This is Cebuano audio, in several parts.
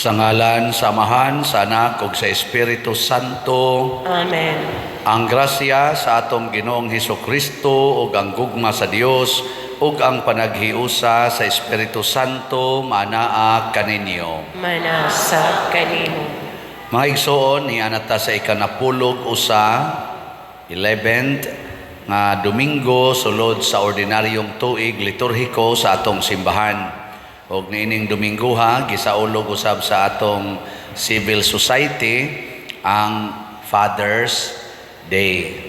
Sa ngalan sa Amahan, sa Anak ug sa Espiritu Santo. Amen. Ang grasya sa atong Ginoong Hesus Kristo ug ang gugma sa Dios ug ang panaghiusa sa Espiritu Santo manaa kaninyo. Manasa kanimo. Mga igsoon, niana ta sa ikanapulog usa, 11th nga Domingo sulod sa ordinaryong tuig liturhiko sa atong simbahan. Og niining Domingoha, gisaulog usab sa atong civil society ang Father's Day.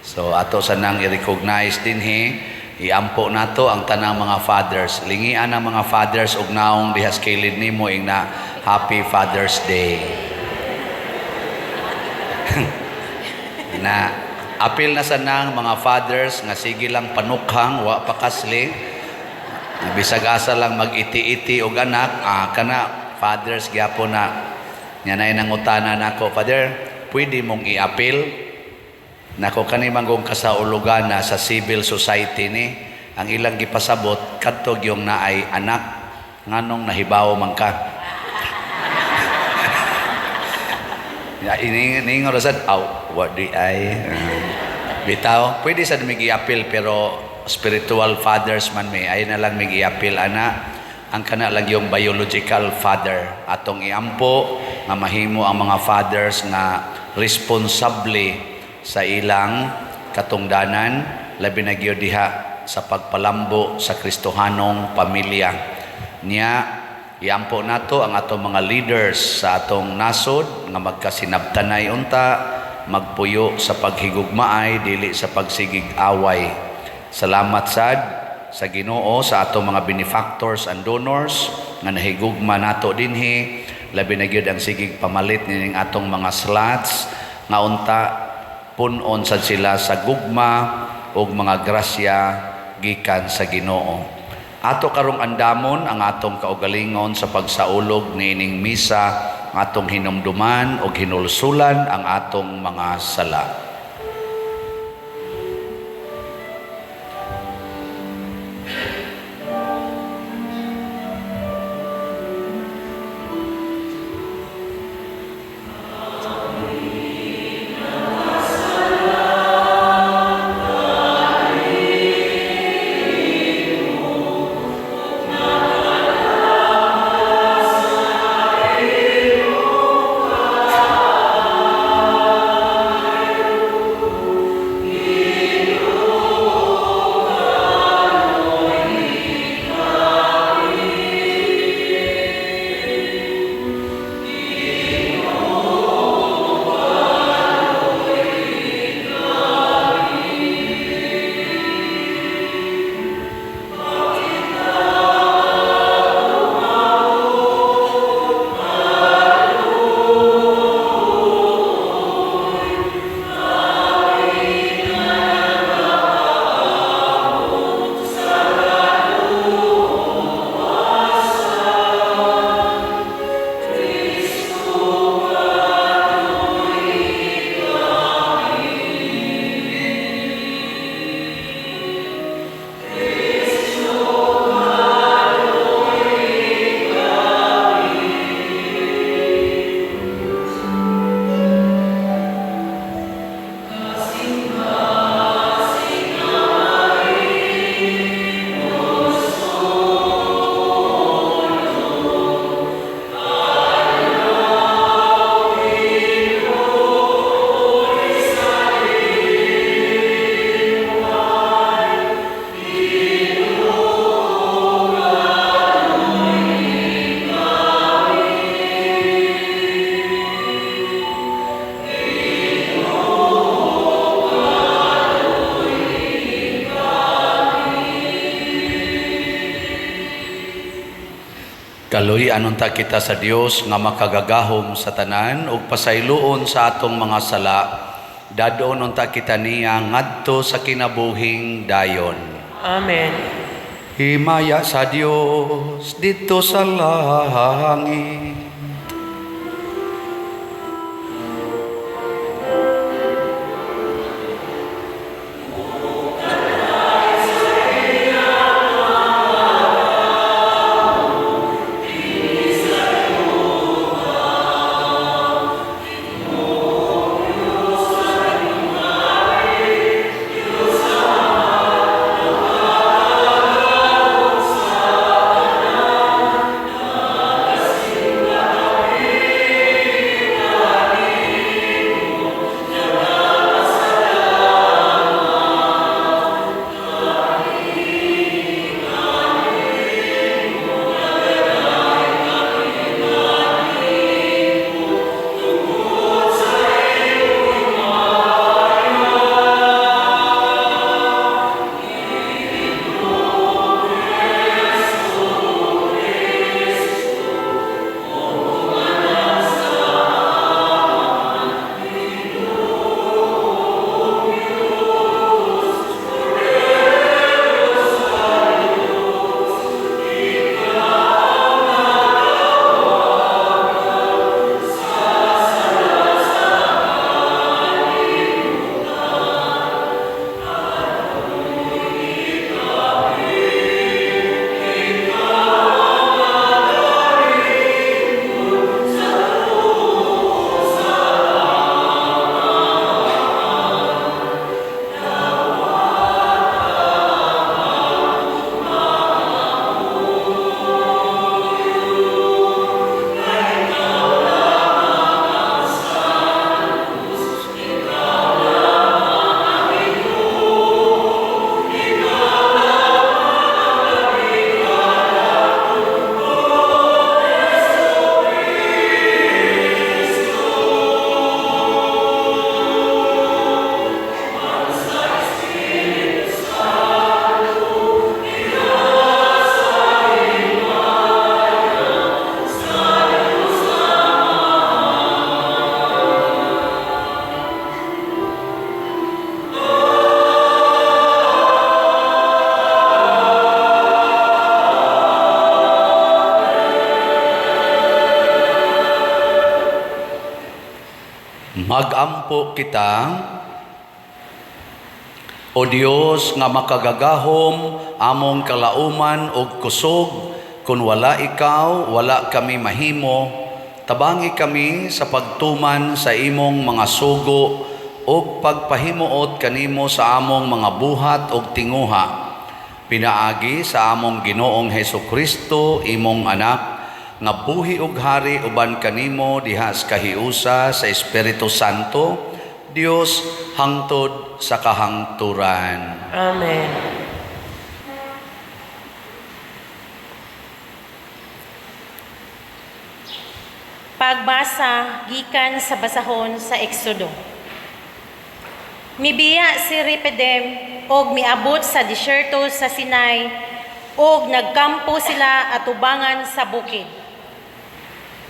So ato sanang i-recognize dinhi, iampo nato ang tanang mga fathers. Lingian ang mga fathers og naong diha sa kilid nimo, ingna, "Happy Father's Day." Na apil na sanang mga fathers nga sige lang panukhang, wa pa kasli. Bisag asa lang mag-iti-iti og anak, kana fathers gyapon na. Nya nay nangutana nako, "Father, pwede mong iapil?" Nako, kani manggong kasaulugan na sa civil society ni, ang ilang gipasabot kadto gyung naay anak, nganong nahibaw man ka? Ya, ini ningon ra sad, aw, wa di ay. Bitaw, pwede sad mig iapil, pero spiritual fathers man may ay na lang mig iapil ana. Ang kana lang yung biological father atong iampo nga mahimo ang mga fathers nga responsable sa ilang katungdanan, labi na gyud diha sa pagpalambo sa Kristohanong pamilya. Niya iampo nato ang atong mga leaders sa atong nasod nga magkasinabtanay unta, magpuyo sa paghigugmaay, dili sa pagsigig away. Salamat sad sa Ginoo sa atong mga benefactors and donors nga nahigugma nato dinhi, labi na gyud ang sigig pamalit nining atong mga slots nga unta punon sad sila sa gugma ug mga grasya gikan sa Ginoo. Ato karong andamon ang atong kaugalingon sa pagsaulog niining misa, atong hinumduman ug hinulsulan ang atong mga sala. Kaluy-an unta kita sa Dios nga makagagahom sa tanan ug pasayloon sa atong mga sala. Dadon unta kita niya ngadto sa kinabuhing dayon. Amen. Himaya sa Dios didto sa langit. Magampo kita. O Dios nga makagagahom, among kalauman ug kusog, kun wala ikaw, wala kami mahimo. Tabangi kami sa pagtuman sa imong mga sugo ug pagpahimuot kanimo sa among mga buhat ug tinguha. Pinaagi sa among Ginoong Heso Kristo, imong anak, nga buhi ug hari uban kanimo diha sa kahiusa sa Espiritu Santo, Dios, hangtod sa kahangturan. Amen. Pagbasa gikan sa basahon sa Exodo. Mibiya si Repidem og miabot sa disyerto sa Sinai og nagkampo sila atubangan sa bukid.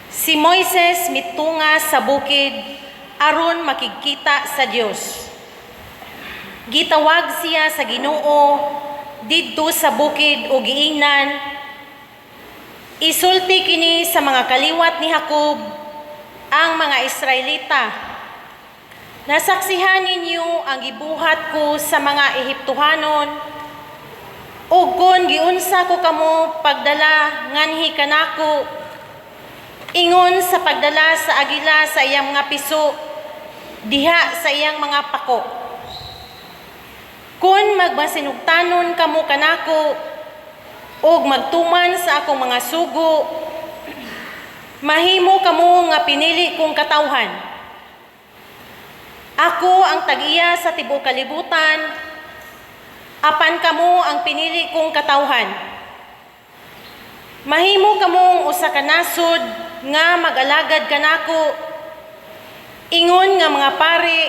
Si Moises mitunga sa bukid aron makigkita sa Dios. Gitawag siya sa Ginoo didto sa bukid ug giingnan, "Isulti kini sa mga kaliwat ni Jacob, ang mga Israelita. Nasaksihan ninyo ang gibuhat ko sa mga Ehiptohanon, ug kon giunsa ko kamo pagdala nganhi kanako, ingon sa pagdala sa agila sa iyang mga piso, diha sa iyang mga pako. Kung magmasinugtanon kamo kanako, ug magtuman sa akong mga sugo, mahimo kamo nga pinili kong katawhan. Ako ang tag-iya sa tibuok kalibutan, apan kamo ang pinili kong katawhan. Mahimo kamong usa ka nasod nga mag-alagad kanako, ingon nga mga pari,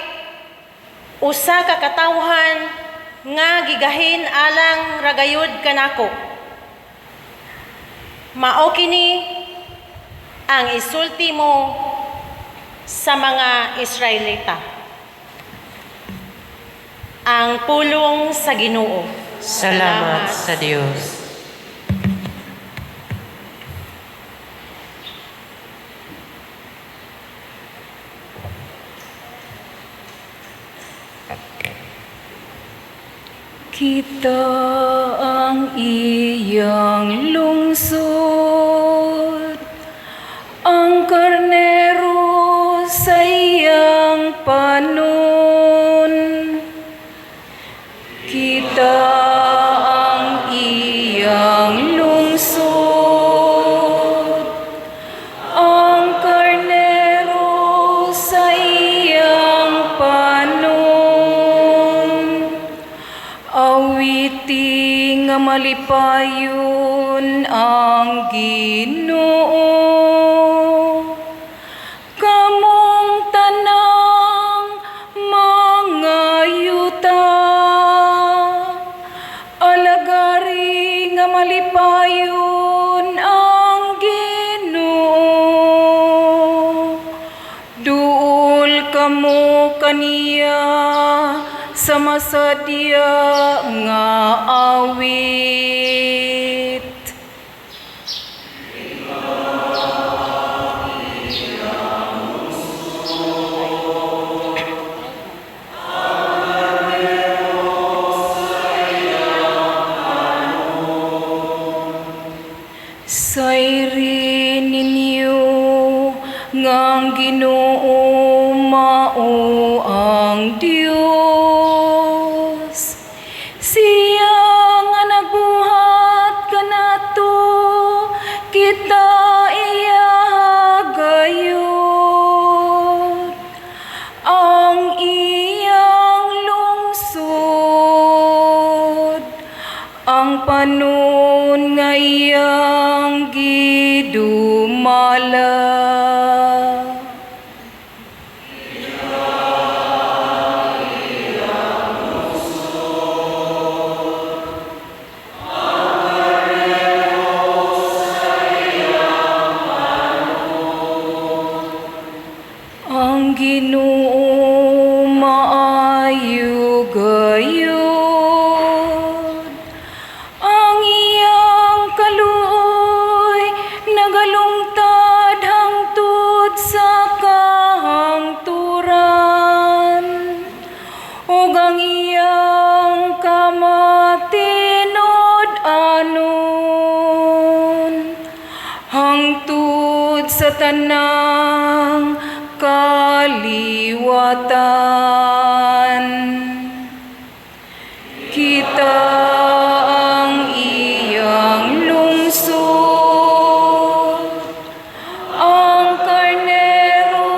usa ka katawhan nga gigahin alang ragayod kanako. Mao kini ang isulti mo sa mga Israelita." Ang pulong sa Ginoo. Salamat sa Dios. Kita ang iyang lungsod, ang karnero sa iyang panon. Kita ang iyang lungsod, ang karnero sa iyang panon. Awiti nga malipayon ang Ginoo. Kamong tanang mga yuta, alagari nga malipayon ang Ginoo. Duol kamo kaniya sa masadya nga awit. Sayri ninyo nga ang Ginoo mao ang Dios. Siya nga nagbuhat kanato, kita iya gayud. Ang iyang lungsod, ang panon nga iyang gidumala. Ang Ginoo maayo gayud, ang iyang kaluoy nagalungtad. Hangtod sa tanang kaliwatan. Kita ang iyang lungsod, ang karnero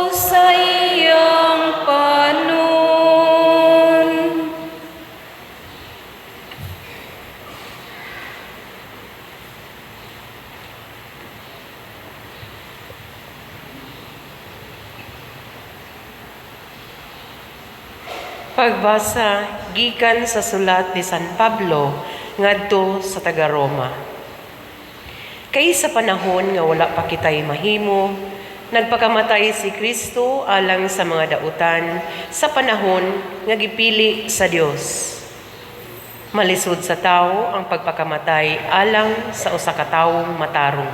sa iyang panon. Pagbasa gikan sa sulat ni San Pablo ngadto sa taga-Roma. Kay sa panahon nga wala pa kitay mahimo, nagpakamatay si Kristo alang sa mga dautan sa panahon nga gipili sa Dios. Malisod sa tawo ang pagpakamatay alang sa usa ka tawong matarong.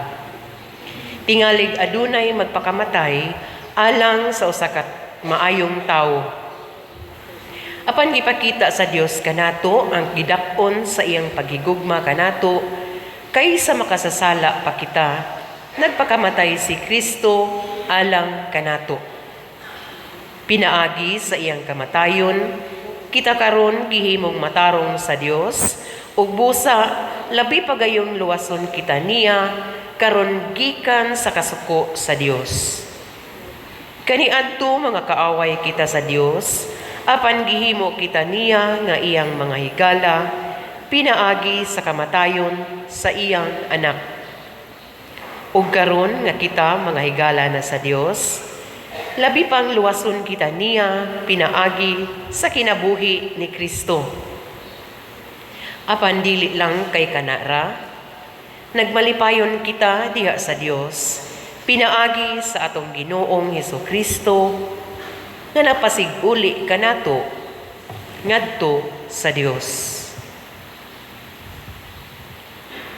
Tingalig adunay magpakamatay alang sa usa ka maayong tawo. Apan gipakita sa Dios kanato ang gidak-on sa iyang paghigugma kanato, kaysa makasasala pa kita, nagpakamatay si Kristo alang kanato. Pinaagi sa iyang kamatayon, kita karon gihimong matarong sa Dios, ug busa labi pa gayong luwason kita niya karon gikan sa kasuko sa Dios. Kaniadto mga kaaway kita sa Dios, apan gihimo kita niya nga iyang mga higala, pinaagi sa kamatayon sa iyang anak. Ug karon nga kita mga higala na sa Dios, labi pang luwason kita niya pinaagi sa kinabuhi ni Kristo. Apan dili lang kay kanara, nagmalipayon kita diha sa Dios, pinaagi sa atong Ginoong Hesukristo, nga napasiguli kanato ngadto sa Dios.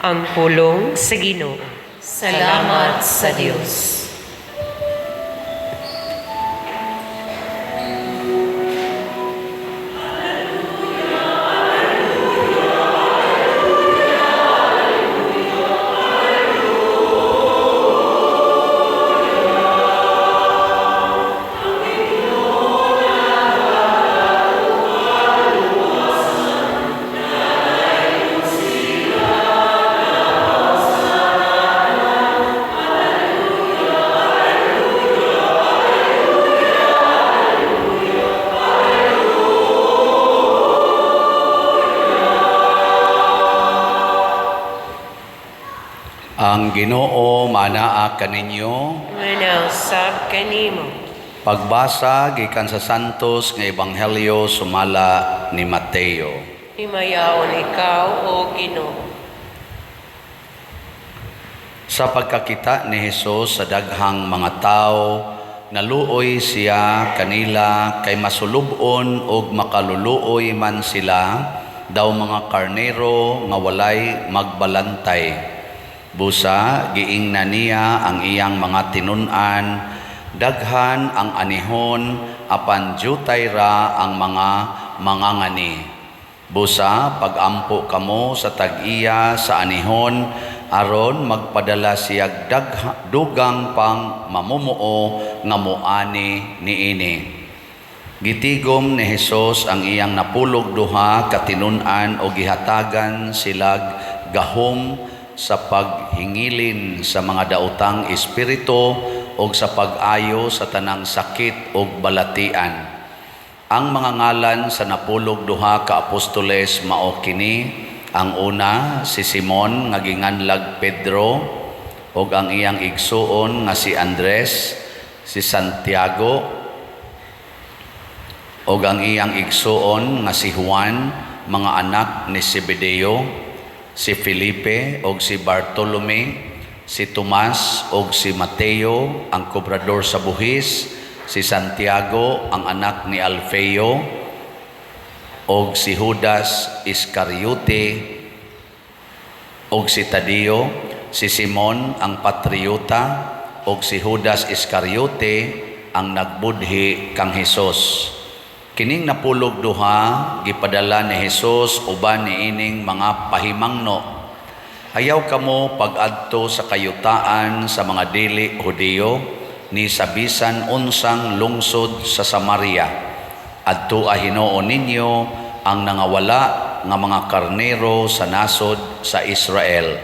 Ang pulong sa Ginoo. Salamat sa Dios. Ang Ginoo manaa kaninyo. Manausab kanimo. Pagbasa gikan sa Santos nga Ebanghelyo sumala ni Mateo. Himayaon ikaw, o Ginoo. Sa pagkakita ni Hesus sa daghang mga tao, naluoy siya kanila kay masulub-on og makaluluoy man sila daw mga karnero nga walay magbalantay. Busa giingnan niya ang iyang mga tinun-an, daghan ang anihon apan jutay ra ang mga mangangani. Busa pagampo kamo sa tag-iya sa anihon, aron magpadala siyag dugang pang mamumuo nga muani niini. Gitigom ni Hesus ang iyang napulog duha ka tinun-an o gihatagan silag gahom sa paghingilin sa mga daotang espiritu o sa pag-ayo sa tanang sakit o balatian. Ang mga ngalan sa napulog duha ka apostoles mao kini: ang una si Simon nga ginganlag Pedro ug ang iyang igsuon nga si Andres, si Santiago ug ang iyang igsuon nga si Juan, mga anak ni Zebedeo, si Felipe ug si Bartolome, si Tomas ug si Mateo ang kobrador sa buhis, si Santiago ang anak ni Alfeo ug si Judas Iscariote ug si Tadeo, si Simon ang patriota ug si Judas Iscariote ang nagbudhi kang Hesus. Kining napulog duha gipadala ni Hesus uban niining mga pahimangno. Ayaw kamo pag-adto sa kayutaan sa mga dili Hudiyo ni sa bisan unsang lungsod sa Samaria. Adtoa hinuon ninyo ang nangawala nga mga karnero sa nasod sa Israel.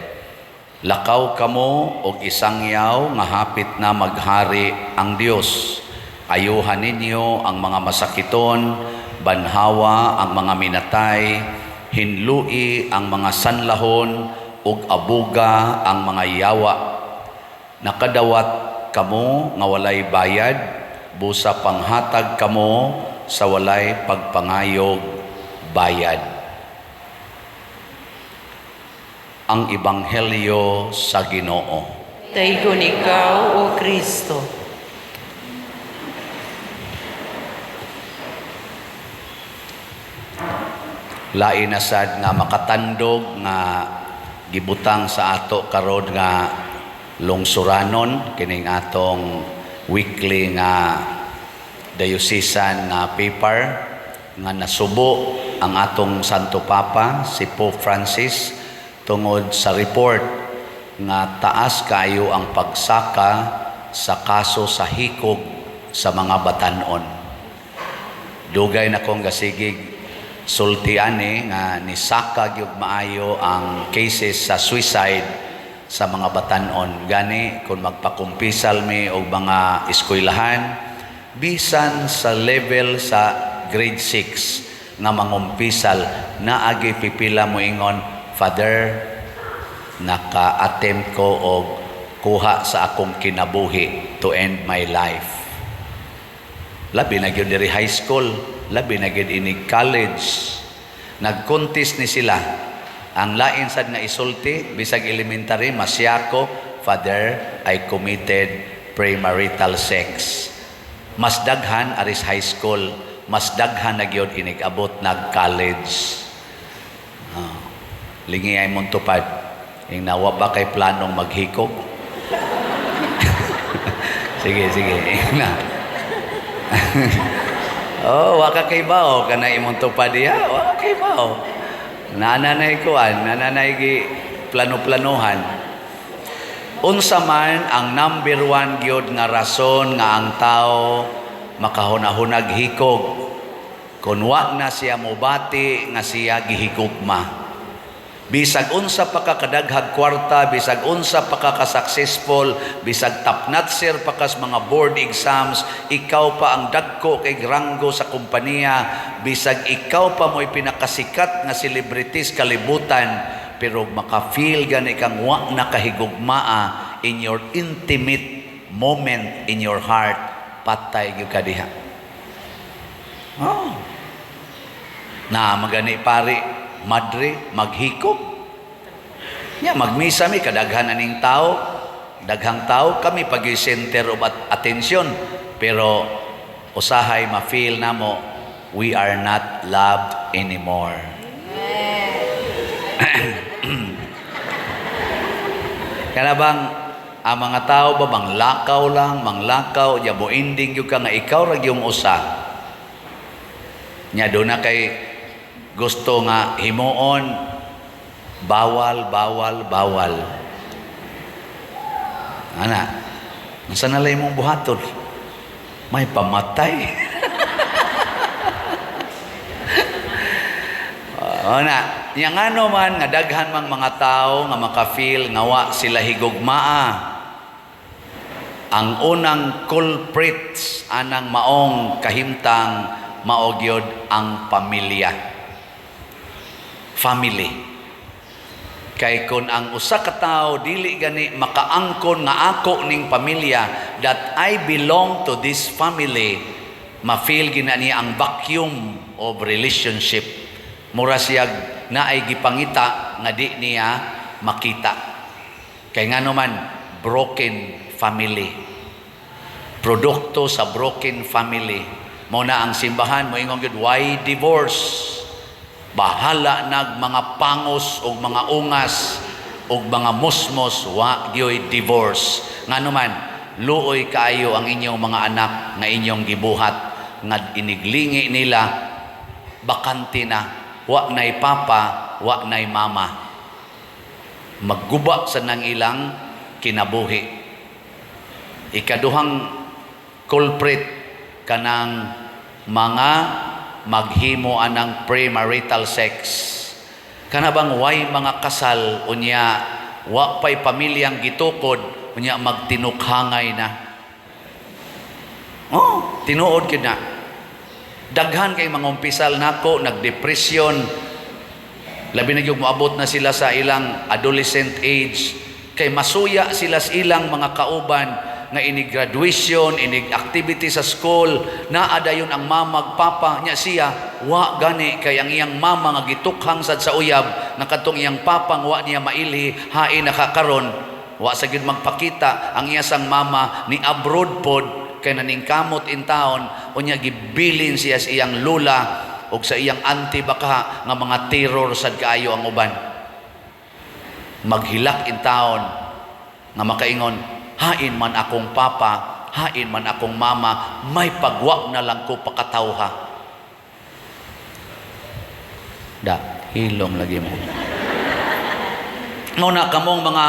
Lakaw kamo og isangyaw nga hapit na maghari ang Dios. Ayuhan ninyo ang mga masakiton, banhawa ang mga minatay, hinlui ang mga sanlahon, ug abuga ang mga yawa. Nakadawat kamo nga walay bayad, busa panghatag kamo sa walay pagpangayog bayad. Ang Ebanghelyo sa Ginoo. Daygon ikaw, O Kristo. Lain na sad nga makatandog nga gibutang sa ato karon nga lungsuranon kining atong weekly nga diocesan nga paper nga nasubo ang atong Santo Papa si Pope Francis tungod sa report nga taas kaayo ang pagsaka sa kaso sa hikog sa mga batan-on. Dugay na kong gasigig sulti ani nga nisaka gyud maayo ang cases sa suicide sa mga batan-on. Gani kung magpakumpisal mi og mga eskwelahan bisan sa level sa grade 6 nga mangumpisal, naagi pipila moingon, "Father, naka-attempt ko og kuha sa akong kinabuhi, to end my life." Labi na gyud diri high school, labi na gyud ini college. Nag-contest ni sila. Ang lain sad nga isulti, bisag elementary, masyako, "Father, I committed premarital sex." Mas daghan aris high school, mas daghan na gyud inig-abot nag college. Lingi ay mong tupad. Ing nawa ba kay planong maghikog? Sige, sige. Ing na. Oh, wa ka kay bao kana imong tupad diha, wa ka kay bao. Nananay kuan, nananay gi plano-planohan. Unsa man ang number one gyud nga rason nga ang tao makahuna-hunag hikog? Kung wa na siya mobati nga siya gihigugma. Bisag unsa pa ka kadaghag kwarta, bisag unsa pa ka ka-successful, bisag top notcher pa kas mga board exams, ikaw pa ang dagko kay ranggo sa kompanya, bisag ikaw pa mo'y pinakasikat nga celebrities kalibutan, pero maka-feel gani kang wa nakahigugmaa in your intimate moment in your heart, patay gyud ka diha. Oh. Na magani pare, madre, maghikog. Nya magmisa mi kadaghan aning tao, daghang tao kami pag center of attention, pero usahay ma-feel namo we are not loved anymore. Kana bang ang mga tao ba manglakaw lang, manglakaw, nya moending gyud ka nga ikaw ra gyung usa. Nya do na kay gusto nga himuon, bawal, bawal, bawal. Ana, unsa na lang imong buhaton? May pamatay. Ana, nya ngano man nga daghan mang mga tao nga maka-feel nga wa sila higugmaa. Ang unang culprits anang maong kahimtang mao gyud ang pamilya. Family. Kay kon ang usa ka tawo dili gani makaangkon nga ako ning pamilya, that I belong to this family, ma-feel gina niya ang vacuum of relationship. Mura siya naay gipangita nga di niya makita. Kay ngano man, broken family. Produkto sa broken family. Mao na ang simbahan moingon gyud, why divorce? Bahala nag mga pangos og mga ungas og mga musmos, wa gyoy divorce. Ngano man, luoy kaayo ang inyong mga anak nga inyong gibuhat nga iniglingi nila bakante na, wa nay papa, wa nay mama. Magguba sa nang ilang kinabuhi. Ikaduhang culprit, kanang mga maghimo anang premarital sex. Kana bang way mga kasal, unya wa pay pamilyang gitukod, unya magtinukhangay na. Oh, tinuod gyud na. Daghan kay mga umpisal nako nagdepresyon. Labi na gyud moabot na sila sa ilang adolescent age kay masuya sila sa ilang mga kauban nga inig graduation, inig activity sa school, naa dayon ang mama ug papa nya. Siya wa gani kay ang iyang mama nga gitukhang sad sa uyab nga kadtong iyang papa nga wa niya mailhi, hain nakakaron wa sa gyud magpakita. Ang iya sang mama ni abroad pod kay naningkamot in town. Unya gibilin siya sa iyang lula ug sa iyang auntie baka nga mga terror sad kaayo ang uban. Maghilak in town nga makaingon, "Hain man akong papa, hain man akong mama, may pagwa na lang ko pakatawha." Da hilom lagi mo. Mao na kamong mga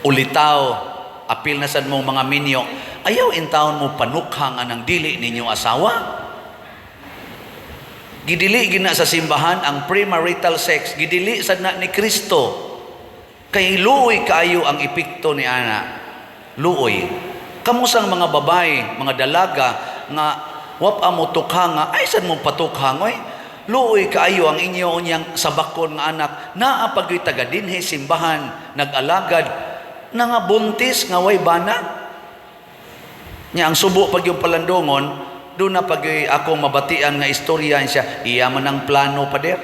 ulitaw, apil na sad mong mga minyo, ayaw in town mo panukhang anang dili ninyo asawa. Gidili gina sa simbahan ang premarital sex, gidili sad na ni Kristo. Kay luoy kaayo ang epekto ni ana. Luoy. Kamusang mga babae, mga dalaga nga wap amo tukhang nga ay sad mo patukhang oy. Luoy kaayo ang inyo unyang sabakon nga anak naa pag taga dinhi simbahan nag-alagad na nga buntis nga way bana. Nya ang subo pag yung palandongon, doon na pag ako mabatian nga istorya siya, iya man ang plano, pader.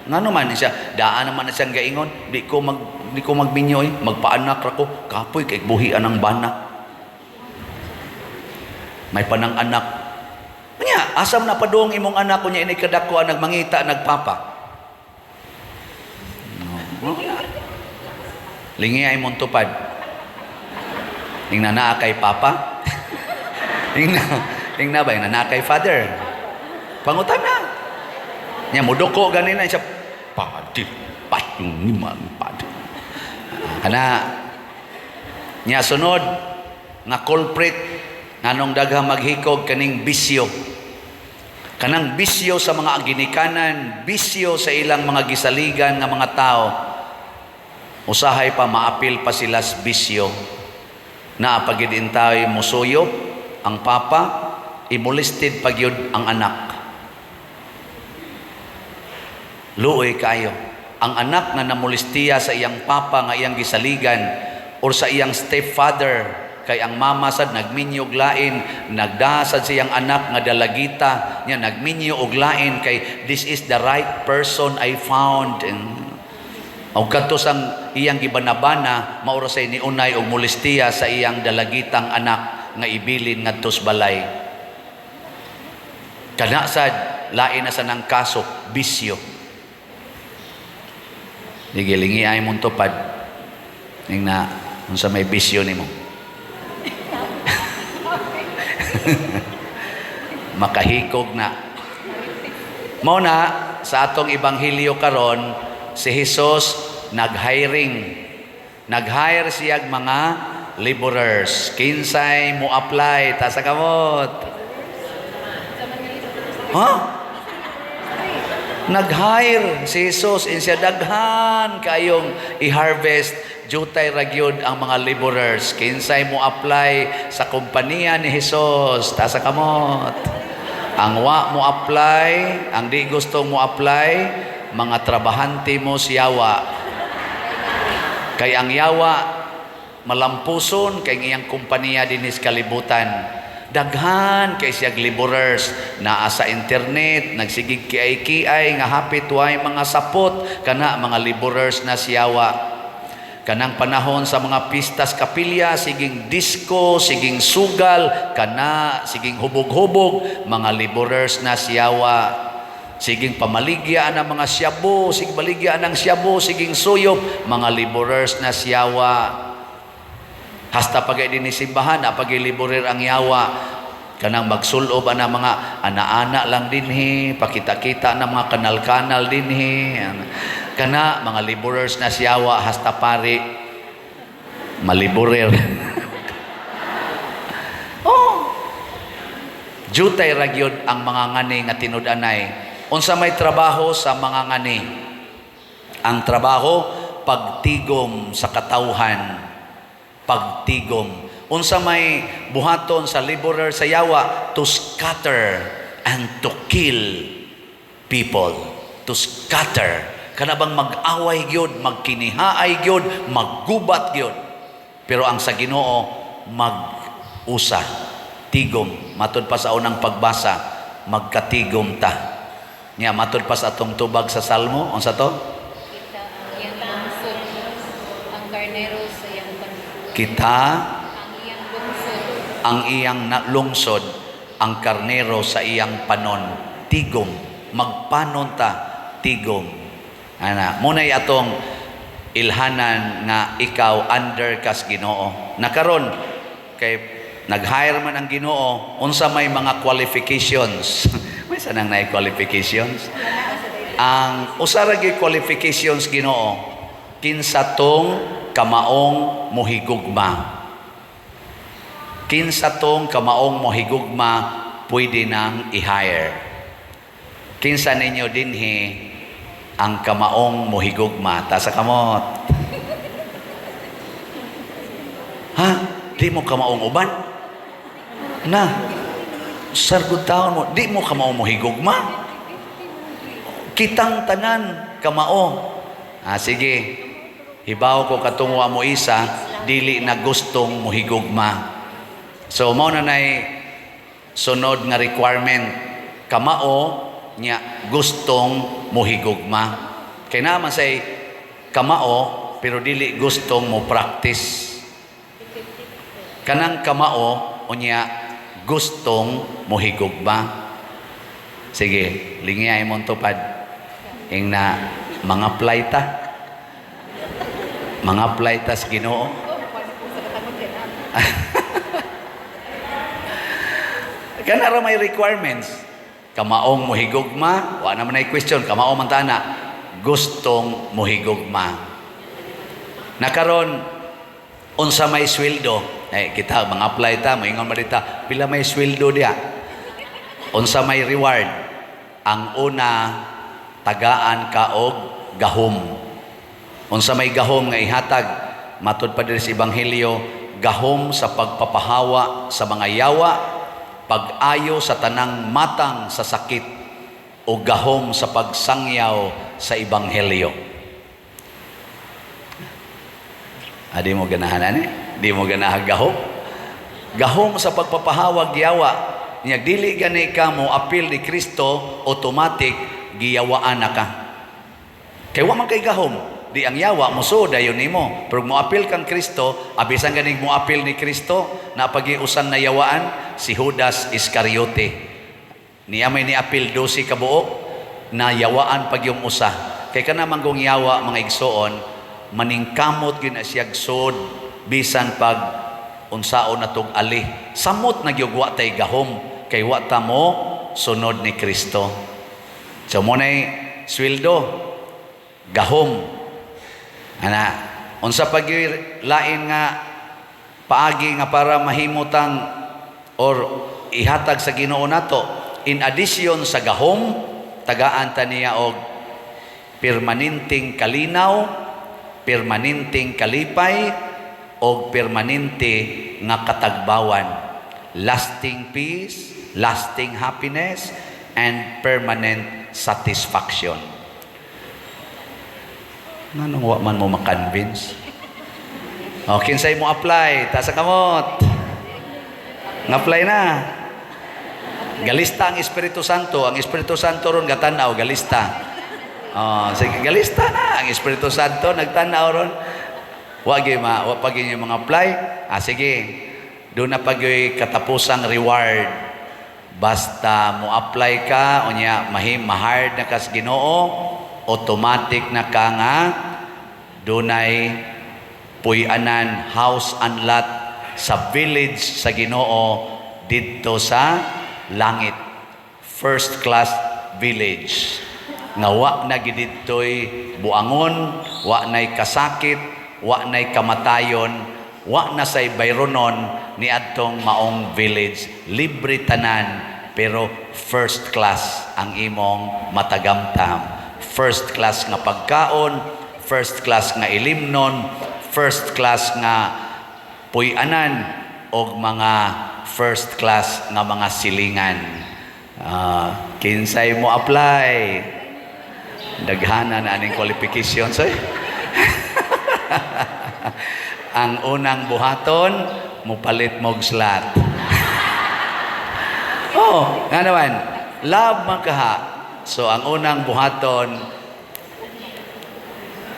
Ngano man siya, daan naman na siyang gaingon, "Di ko magminyo eh, magpaanak ra ko, kapoy kay buhian ang bana." May panang anak. Nya, asam na padung imong anak kunya ini kadako nagmangita nagpapa? No. Lingi ay mong tupad. Ning naa kay papa? Ning na ba naa kay father? Pangutan na. Nya muduko gani na siya. Padi, patong ni man padi. Kana nya sunod nga culprit nganong daghang maghikog, kaning bisyo. Kanang bisyo sa mga ginikanan, bisyo sa ilang mga gisaligan nga mga tao. Usahay pa maapil pa sila sa bisyo. Naa pagid intay musuyop ang papa, i-molested pagyud ang anak. Luoy kayo. Ang anak nga namolestiya sa iyang papa nga iyang gisaligan or sa iyang stepfather, kay ang mama sad nagminyo og lain, nagdasad sa iyang anak nga dalagita niya, nagminyo og lain kay "This is the right person I found." Og kadto sang iyang gibanabana, mao ra say niunay og molestiya sa iyang dalagitang anak nga ibilin ngadto sa balay. Kana sad lain na sa nang kaso, bisyo. Gilingi ay mong tupad. Ning na unsa may bisyo nimo? Makahikog na. Mao na sa atong ebanghelyo karon, si Jesus nag-hiring. Nag-hire siya mga laborers. Kinsay mo apply ta sa kamot? Ha? Nag-hire si Jesus insiya, "Daghan kayong i-harvest, jutay ra gyud ang mga laborers." Kinsay mo apply sa kompanya ni Jesus? Ta sa kamot. Ang wa mo apply, ang di gusto mo apply, mga trabahante mo siyawa. Kay ang yawa malampuson kay iyang kompanya dinis kalibutan. Daghan kay siyag laborers, naa sa internet, nagsigig kiay-kiay nga hapit way mga sapot, kana mga laborers na siyawa. Kanang panahon sa mga pistas kapilya, siging disco, siging sugal, kana siging hubog-hubog, mga laborers na siyawa. Siging pamaligya ang mga siyabo, siging maligya ang siyabo, siging suyop, mga laborers na siyawa. Hasta pag din simbahan, na pag laborer ang yawa, kanang magsulob ana mga ana-ana lang dinhi, pakita-kita na mga kanal-kanal dinhi. Kana mga laborers na siyawa hasta pari maliborer. Oh. Jutay ra gyud ang mga ngani nga tinud-anay. Unsa may trabaho sa mga ngani? Ang trabaho, pagtigom sa katawhan. Pagtigom. Unsa may buhaton sa laborer sa yawa? To scatter and to kill people. To scatter. Kana bang mag-away gyud, magkinihaay gyud, maggubat gyud. Pero ang sa Ginoo, mag-usa, tigom. Matud pa sa unang pagbasa, magkatigom ta. Nya matud pa sa atong tubag sa Salmo, unsa to? Kita ang iyang lungsod, ang karnero sa iyang Kita ang iyang lungsod, ang iyang lungsod, ang karnero sa iyang panon, tigom. Magpanon ta, tigom. Ana, muna'y atong ilhanan nga ikaw under kas Ginoo. Nakaron kay nag-hire man ang Ginoo, unsa may mga qualifications? May sanang naay qualifications? Ang usa ra gyud qualifications Ginoo, kinsa tong kamaong mohigugma. Kinsa tong kamaong mohigugma, pwede nang i-hire. Kinsa ninyo dinhi ang kamaong mohigugma? Tasa kamot. Ha? Di mo kamaong uban? Na. Sargod taon mo, di mo kamaong mohigugma? Kitang tanan kamao. Ah, sige. Hibaw ko katong wa mo isa, dili na gustong mohigugma. So mao na nay sunod nga requirement, kamao nya gustong mohigugma. Kay naman say kamao pero dili gustong mo practice. Kanang kamao unya gustong mohigugma. Sige, lingiyay mong tupad. Ing na mga apply ta. Mga apply ta sa Ginoo. Kana ra may requirements. Kamaong mohigugma, wa naman ay question, kamao man tana, gustong mohigugma. Nakaron unsa may sweldo? Eh kita mga apply ta, moingon man dita, pila may sweldo diya? Unsa may reward? Ang una, tagaan ka og gahom. Unsa may gahom nga ihatag? Matud pa diri sa Ebanghelyo, gahom sa pagpapahawa sa mga yawa, pag-ayo sa tanang matang sa sakit, o gahom sa pagsangyaw sa Ebanghelyo. Di mo ganahan ani? Di mo ganahan gahom? Gahom sa pagpapahawag yawa. Nya dili gani ka mo apil ni Kristo, automatic giyawaan na ka. Kay wa man kay gahom, di ang yawa musuod dayon nimo. Pero moapil kang Kristo, abisan ganing moapil ni Kristo, napagiusan na yawaan si Judas Iscariote. Niya may niapil 12 ka buok na yawaan pag yung usa. Kay kana man kung yawa mga igsoon, maningkamot gyud na siyag sud bisan pag unsaon na tog ali. Samot na gyud wa tay gahom kay wa ta mo sunod ni Kristo. So mo nay sweldo, gahom. Ana, unsa pa gyud lain nga paagi nga para mahimutang or ihatag sa Ginoo nato? In addition sa gahom, tagaan ta niya og permanenteng kalinaw, permanenteng kalipay, og permanente nga katagbawan. Lasting peace, lasting happiness, and permanent satisfaction. Nganong wa man mo makonvince? O, kinsay mo apply? Tasa kamot. Nga-apply na. Galista ang Espiritu Santo. Ang Espiritu Santo ron gatanaw, galista. Oh, sige, galista na. Ang Espiritu Santo nagtanaw ron. Wa gyud ma, wa pa gyud yung mga apply. Ah, sige. Doon na pa gyud katapusang reward. Basta mo apply ka, unya mahim ma-hired na kas Ginoo, automatic na ka nga dunay puy-anan, house and lot sa village sa Ginoo didto sa langit. First class village. Nga wa na gyud didtoy buangon, wa na'y kasakit, wa na'y kamatayon, wa na say bayronon ni adtong maong village. Libre tanan, pero first class ang imong matagamtam. First class nga pagkaon, first class nga ilimnon, first class nga puy-anan og mga first class nga mga silingan. Kinsay mo apply? Daghana na aning qualifications eh. Ang unang buhaton, mupalit mog slot. Oh, nga naman, love man kaha. So ang unang buhaton,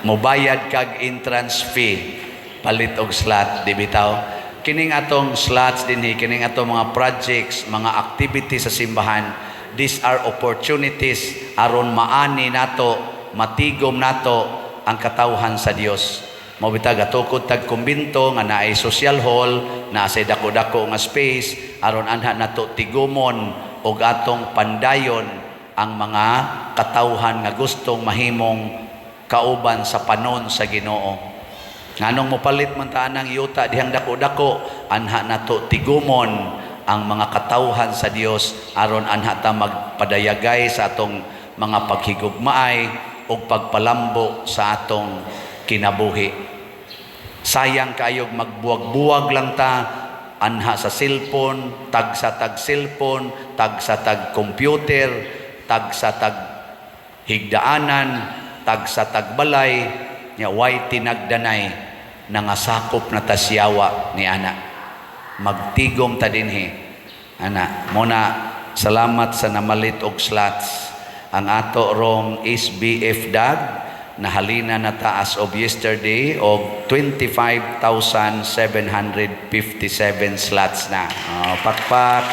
mubayad kag entrance fee, palit og slot, di bitaw? Kining atong slots dinhi, kining atong mga projects, mga activities sa simbahan, these are opportunities aron maani nato, matigom nato ang katawhan sa Dios. Mao bitaw gatukod tag kumbinto nga naay social hall, naa say dako-dako nga space aron anha nato tigumon og atong pandayon ang mga katawhan nga gustong mahimong kauban sa panon sa Ginoo. Nganong mopalit man ta anang yuta dihang dako-dako, anha nato tigumon ang mga katawhan sa Dios aron anha ta magpadayagay sa atong mga paghigugmaay ug pagpalambo sa atong kinabuhi. Sayang kaayog magbuwag-buwag lang ta anha sa cellphone, tag sa tag cellphone, tag sa tag computer, tag sa tag higdaanan, tag sa tagbalay, nya way tinagdanay nangasakop na tasyawa ni ana. Magtigom ta dinhi. Ana, muna salamat sa namalit og slots. Ang ato rong SBF DAG nahalina na ta as of yesterday og 25,757 slots na. Oh, pakpak.